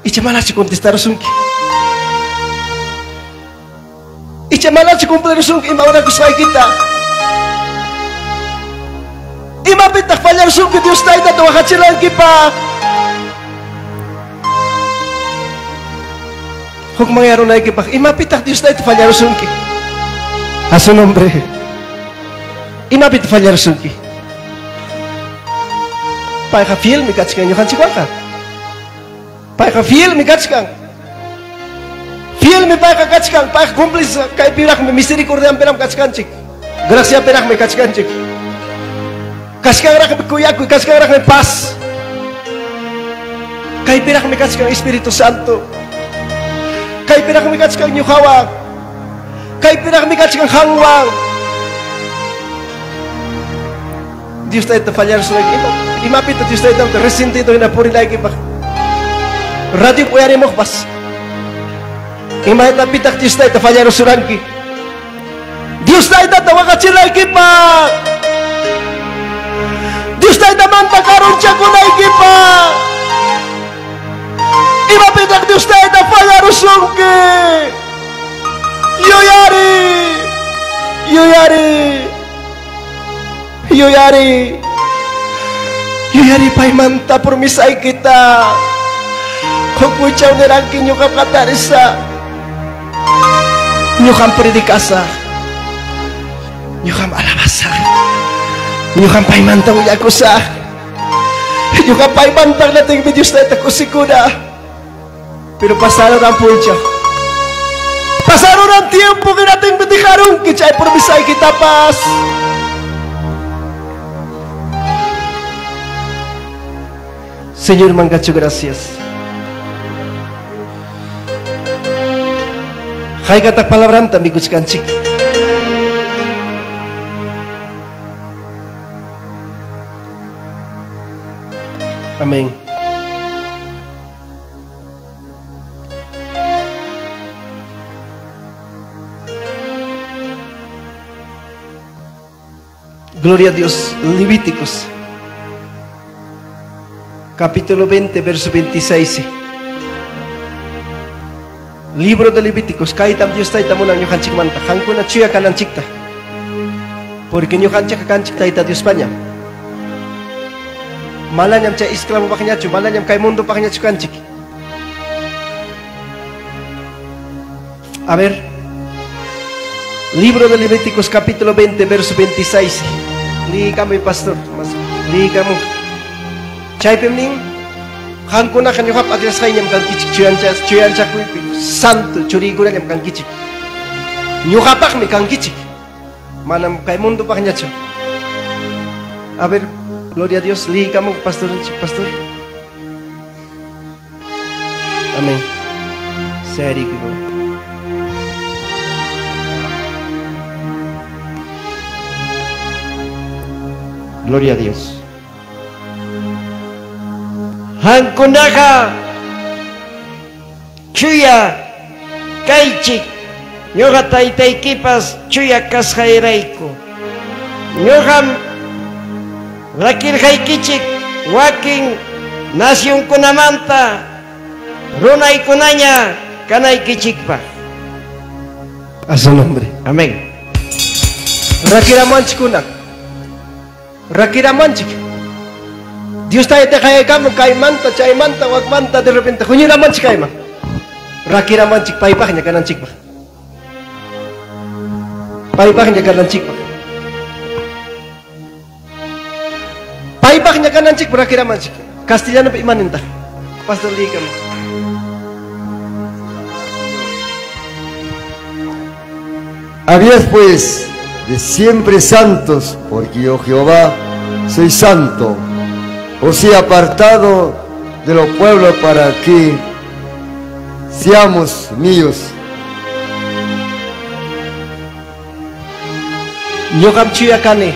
Icha manachu contestarusunki. Icha manachu cumplirusunki ima orakusqaykita. Imapitaq fallarsunki Dios Taytata waqachinaykipaq? Hukmanyarunaykipaq imapitaq Dios Tayta fallarsunki? A su nombre. Imapitaq fallarsunki? Payqa fielmi kachkan ñuqanchikwanqa. Payqa fielmi kachkan. Fielmi payqa kachkan. Payqa cumplis kaypiraqmi misericordianpiraqmi kachkanchik. Graciapiraqmi kachkanchik. Kachkanraqmi kuyakuy, kachkanraqmi paz. Kaypiraqmi kachkan Espíritu Santo. Kaypiraqmi kachkan ñuqawan. Kaypiraqmi kachkan qanwan. Dios Tayta fallarsunayki. Imapita Dios Tayta resentido hina purinaykipaq. Radio uyarimuqpas. Imaytapitaq Dios Tayta fallarusuranki. Dios Taytata waqachinaykipaq. Dios Taytamanta karunchakunaykipaq. Imapitaq Dios Tayta fallarusunki. Yuyari. Yuyari. Yuyari. Yuyari paymanta promisaykita. Huk punchaw niranki ñuqam qatarisa. Ñuqam predicasaq. Ñuqam alabasaq. Ñuqam paymanta willakusaq. Ñuqam paymanta natingmi Dios Tayta kusikuna. Pero pasaron ang punchaw. Pasaron ang tiempo que natingmi dejarunki chay promisaykita pas. Señor, mangacho gracias. Haykataq palabranta mikuchkanchik. Amén. Gloria a Dios. Levíticos capítulo 20, verso 26. Libro de Levíticos, kaytam Dios Tayta munan ñuqanchikmanta, qankuna chuya kananchikta. Porque ñuqanchikqa kanchik Tayta Diospaña. Manañam chay esclavopaqñachu, manañam kay mundopaqñachu kanchik. A ver, Libro de Levíticos capítulo 20, verso 26. Liikamo, pastor. Liikamo. Chaypim nin, qankunaqa ñuqapa aklasqayñam kankichik, chuyanchakuypi santo churiykunañam kankichik. Ñuqapaqmi kankichik. Manam kay mundopaqñachu. A ver, gloria a Dios, liikamo, pastor, pastor. Amén. Serio. Gloria a Dios. Hankunaqa chuya kaychik, ñuqa taytaykipas chuya kasqayrayku. Ñuqam rakirqaykichik wakin nacionkunamanta runaykunaña kanaykichikpaq. A su nombre. Amén. Rakiramanchikuna. Rakiramanchik. Dios Tayta qayakamu kaymanta, chaymanta, wakmanta, de repente huñuramanchik kayman. Rakiramanchik paypaqña kananchikpaq. Paypaqña kananchikpaq. Paypaqña kananchikpaq rakiramanchik. Castellano imanintaq. Pastor liikam. Habías pues de siempre santos, porque yo Jehová soy santo. Os he apartado de los pueblos para que seamos míos. Ñuqam chuya kani.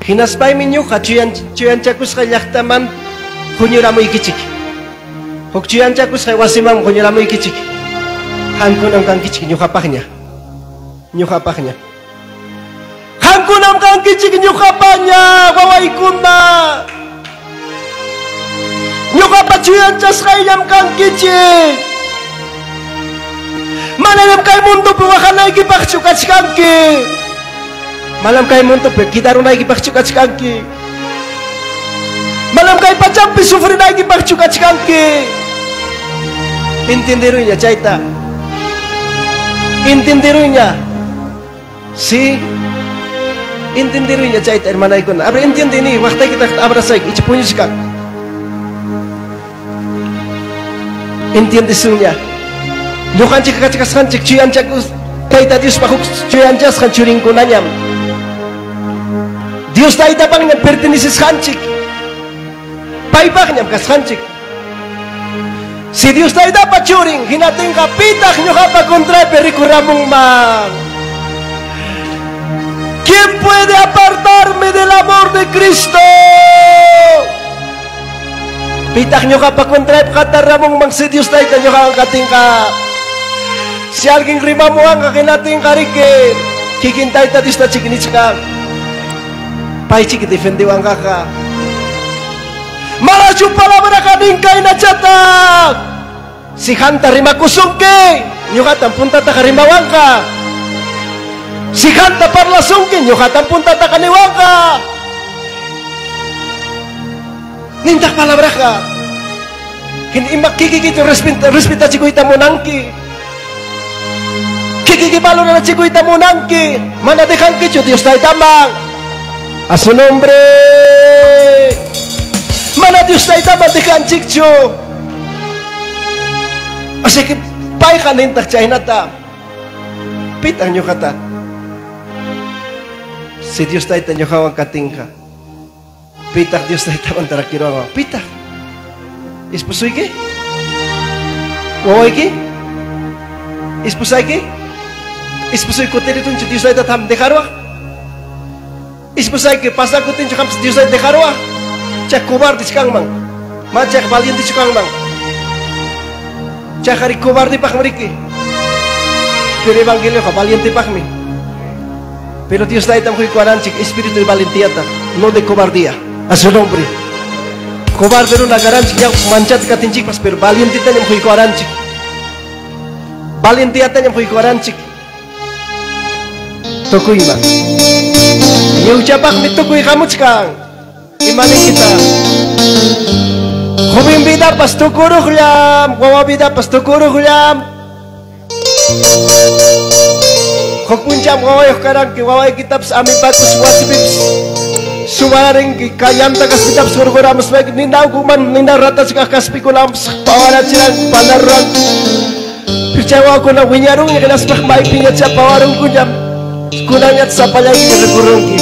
Hinaspaymi ñuqa chuyanchakusqay llaqtaman huñuramuykichik. Huk chuyanchakusqay wasiman huñuramuykichik. Qankunam kankichik ñuqapaqña. Ñuqapaqña. Qankunam kankichik ñuqapaña, wawaykuna. Ñuqapa chuyanchasqayllam kankichik. Mananam kay mundopi waqanaykipaqchu kachkanki. Manam kay mundopi quidarunaykipaqchu kachkanki. Manam kay pachapi sufrinaykipaqchu kachkanki. Entenderuña chayta. Entenderuña. Sí. Entenderuña chayta, hermanaykuna. Abre, entiendeni, waqtaykitaq abrazayki, icha puñuchkan. Entiendesuña. Ñuqanchik kachkasqanchik chuyanchakus Tayta Diospaq huk chuyanchasqan churinkunañam. Dios Taytapaqñam pertenecesqanchik. Paypaqñam kasqanchik. Si Dios Taytapa churin, hinatinqa pitaq ñuqapa contraypi rikuramunman. ¿Quién puede apartarme del amor de Cristo? Pitaq ñuqapa contraypi qatarramunman si Dios Tayta ñuqawan katinqa. Si alguien rimamuwanqa hinatinqa riki kikin Tayta Diosta chiknichkan. Paychiki defendiwanqaqa. Manachu palabraqa nin kaynachata. Si hanta rimakusunki, ñuqatan puntataqa rimawanqa. Si hanta parlasunki, ñuqatan puntataqa niwanqa. Nintaq palabraqa. Ima kikikito respetachikuyta munanki. Kikiki valorachikuyta munanki. Mana dejankichu Dios Taytaman. A su nombre. Mana Dios Taytaman dejanchikchu. Así que payqa nintaq chaynata. Pitaq ñuqata. Si Dios Tayta ñuqawan katinqa. Pitaq Dios Taytaman tarakiruwan. Pitaq. Esposuyki? Wawayki? Esposayki? Esposuy kutiritunchu Dios Tayta tam dejaruwaq? Esposayki pasakutinchu qampas Dios Tayta dejaruwaq? Chay cobarde kanman. Ma chay valiente kanman. Chay qari cobardepaqmi riki. Pero evangelioqa valientepaqmi. Pero Dios Taytam quykuwaranchik espíritu de valentía, no de cobardía. A su nombre. Cobarde runa karanchik ya manchata katinchikpas, pero valientetañam quykuwaranchik. Valentiatañam quykuwaranchik. Tukuyman. Lliwchapaqmi tukuy hamuchkan. Imaninkita. Joven vidapas tukuruqllam, wawa vidapas tukuruqllam. Huk puncham wawayuq karanki, wawaykitapas amipakus wasipipas suwararinki, kayanta kaspitapas hurquramuspayki, ninawkuman nina ratachkaq kaspikunapas pawarachiran panaruran. Pero chay wawakuna wiñarunña hinaspaq maypiña chay pawarunkuñam. Kunanña sapallayki rikurunki.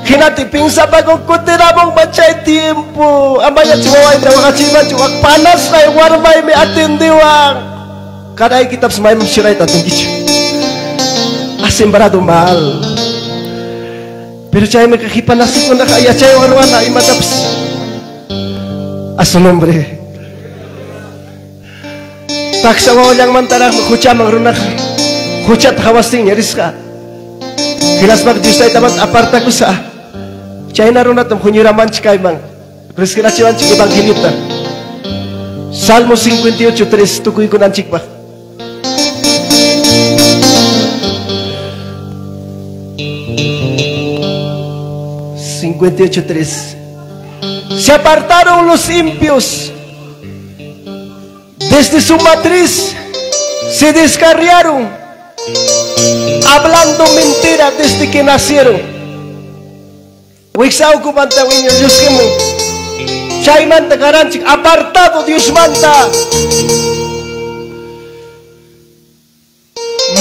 Hinati pinsapakun kutiramunman chay tiempo. Amaya wawayta waqachiymanchu waq panasqay warmaymi atendiwan. Karaykitapas mayman shirayta atinkichu. Ha sembrado mal. Pero chaymi qipanasikunaqa yachaywan ruwana imatapas. A su nombre. Taksa wawallanmantaraqmi huchaman runaqa. Huchata hawastinña risqa. Hinaspaq Dios Taytamanta apartakusa. Chayna runatam huñuramanchik kayman. Risqirachiwanchik evangeliota. Salmo 58:3 tukuykunanchikpaq. 58:3. Se apartaron los impios desde su matriz, se descarriaron, hablando mentira desde que nacieron. Wiksawkumanta wiña Diosqimun. Chaymanta karanchik apartado Diosmanta.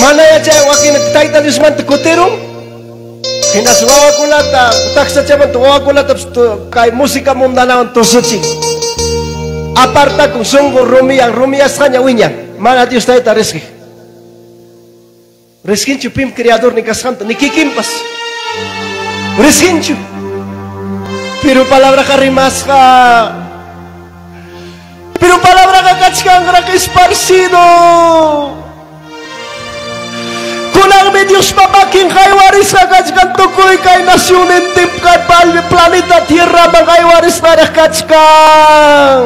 Mana yachay wakin Tayta Diosmanta kutirun. Hinas wawakunata, taksachamanta wawakunata kay música mundanawan tusuchin. Apartakun sunqu rumiyan, rumiyasqaña wiñan. Mana Dios Tayta risqi. Risqinchu pim creador ni kasqanta, ni kikinpas. Risqinchu. Pero palabraqa rimasqa. Pero palabraqa kachkanraq esparcido. Kunanmi Diospa makin haywarisqa kachkan tukuy kay nacionnintin kay planeta Tierraman haywarisqaraq kachkan.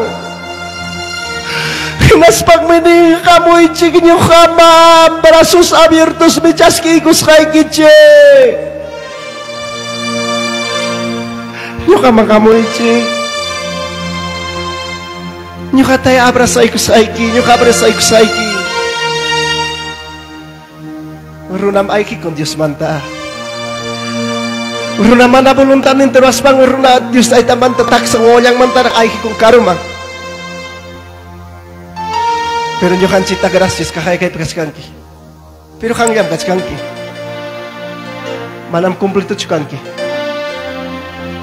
Hinaspaqmi nin hamuychik ñuqaman, brazos abiertos mi chaskiykusqaykichik. Ñuqaman hamuychik. Ñuqatay abrazaykusayki, ñuqa abrazaykusayki. Runam ayki con Dios manta. Runa mana voluntadninta ruwaspan runa Dios taytamanta taksa wawallanmantaraq ayki con karuman. Pero ñuqanchikta gracias kaqaykaypi kachkanki. Pero qanllam kachkanki. Manam completochu kanki.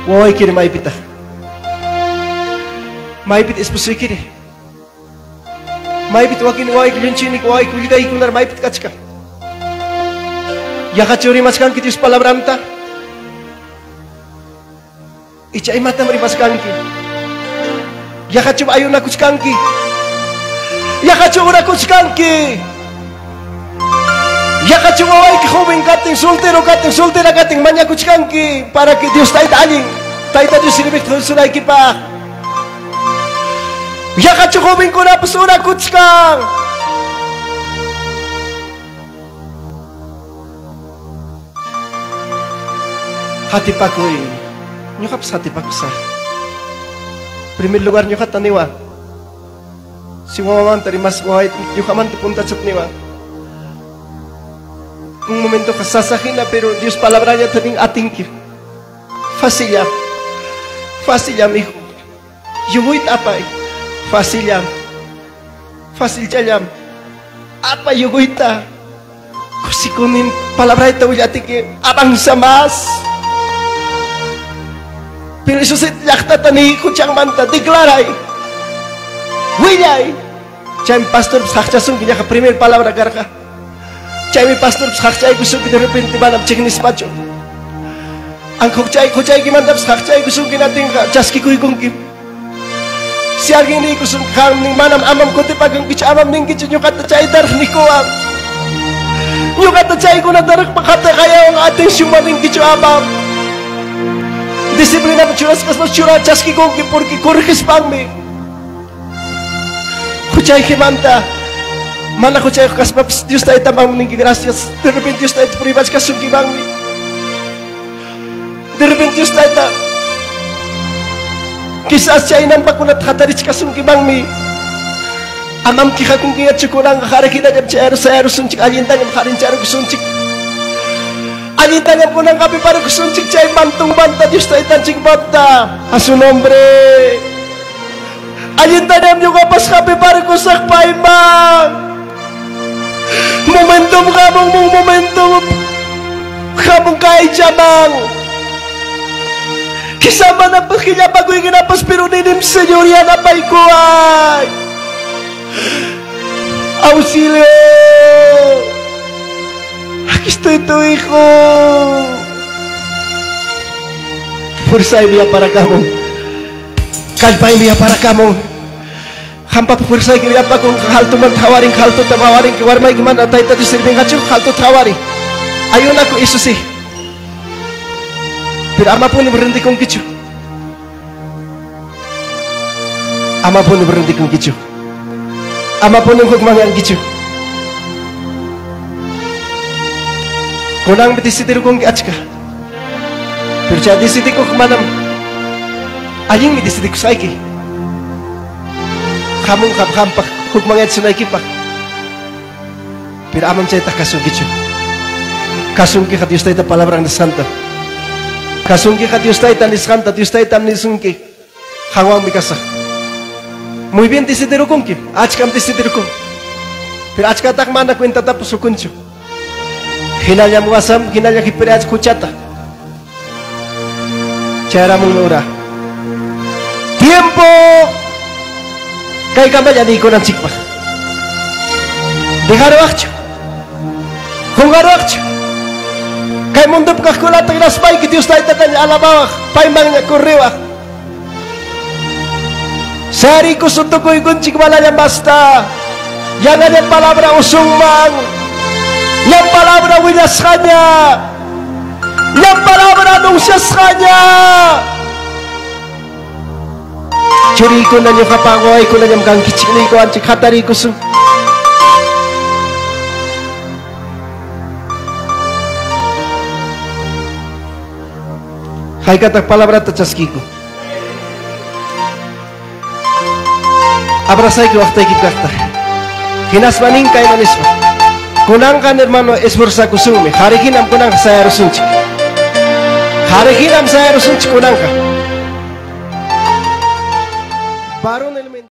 Wawaykiri maypitaq. Maypita esposoykiri. Maypita wakin wawayki llunchiyniki wawayki willkaykikunara maypita kachkan. Yaqachu rimachkanki Dios palabranta? Icha imatam rimachkanki? Yaqachu ayunakuchkanki? Yaqachu orakuchkanki? Yaqachu wawayki joven katin, soltero katin, soltera katin mañakuchkanki para que Dios tayta allin, tayta Dios sirviqta sunaykipaq. Yaqachu jovenkunapas orakuchkan? Hatipakuy. Ñuqapas hatipakusaq. Primer lugar ñuqata niwa. Si wawamanta rimas waway ñuqamanta puntachat niwa. Un momento sasajina, pero Dios palabra ya también atinki. Fácil ya. Fácil ya, mijo. Yo voy tapay. Fácil ya. Fácil ya. Apa yo voy ta. Kusikunin palabra ita que avanza más. Pero eso se llaqtata ni huchanmanta declaray. Willay. Chay pastor saqchasunki llaqa primer palabra karqa. Chaymi pastor saqchaykusunki de repente manam chiqnispachu. Ang huchaykimantapas saqchaykusunki natinqa chaskikuykunki. Si alguien niykusunki qam manam amam kutipakunkichu, amam ninkichu ñuqata chaytaraq nikuwan. Ñuqata chaykunataraq qataqayawan atención maninkichu amam. Disciplina churasqaspas chura chaskikunki porque corrigispanmi. Huchaykimanta mana huchayuq kaspapas Dios taytaman ninki gracias. De repente Dios tayta privachkasunkimanmi. De repente Dios tayta quizás chaynanpakunata hatarichkasunkimanmi. Amam quejakunkiñachu kunanqa harakinallam chayarusunchik, allintañam harincharukusunchik. Allintañam kunanqa preparakusunchik chay mantunmanta Dios taytanchikmanta. A su nombre. Allintañam ñuqapas hapiparakusaq payman. Momentum hamung momentum hamung kaychaman. Quizá manapas killapakuykunapas pero ninim Señor yanapaykuway. Auxilio. Aquí estoy tu hijo. Fuerza envía para acá, kallpa envía para acá, Hampa fuerza que viapa con halto man tawarin, halto tawarin, que warmay que man tayta Dios sirvengachu, halto tawari. Ayunaku, eso sí. Pero amapuni rendikunkichu. Amapuni rendikunkichu. Amapuni hukmanyankichu. Kunang decidirukunki achka. Pero ya decidikuq manam allinmi decidikusayki. Hamunqa qampaq hukmanyachisunaykipaq. Pero amam chaytaq kasunkichu. Kasunkiqa Dios tayta palabran nisqanta. Kasunkiqa Dios tayta nisqanta, Dios taytam nisunki. Qanwanmi kasaq. Muy bien decidirukunki, achkam decidirukun. Pero achkataq mana cuentatapas ukunchu. Hinallam wasam, hinallam hipirach huchata. Chayaramun ura. Tiempo. Kay kamalla niykunanchikpaq. Dejaruwaqchu. Qunqaruwaqchu. Kay mundopi kaqkunata hinaspayki Dios taytataña alabawaq, paymanña corriwaq. Sarikusun tukuykunchik manallam basta. Yanallam palabra usunman. Yang palabra willasqaña. Yang palabra anunciasqaña. Churiykuna ñuqapa wawaykunañam kankichik niykuwanchik hatariykusun. Haykataq palabrata chaskiku. Abrazayki waqtayki kaqta. Hinaspa nin kayma nispa. Kunanqa hermano esforzakusunmi. Harihinam kunanqa sayarusunchik. Harihinam sayarusunchik kunanqa. Varón.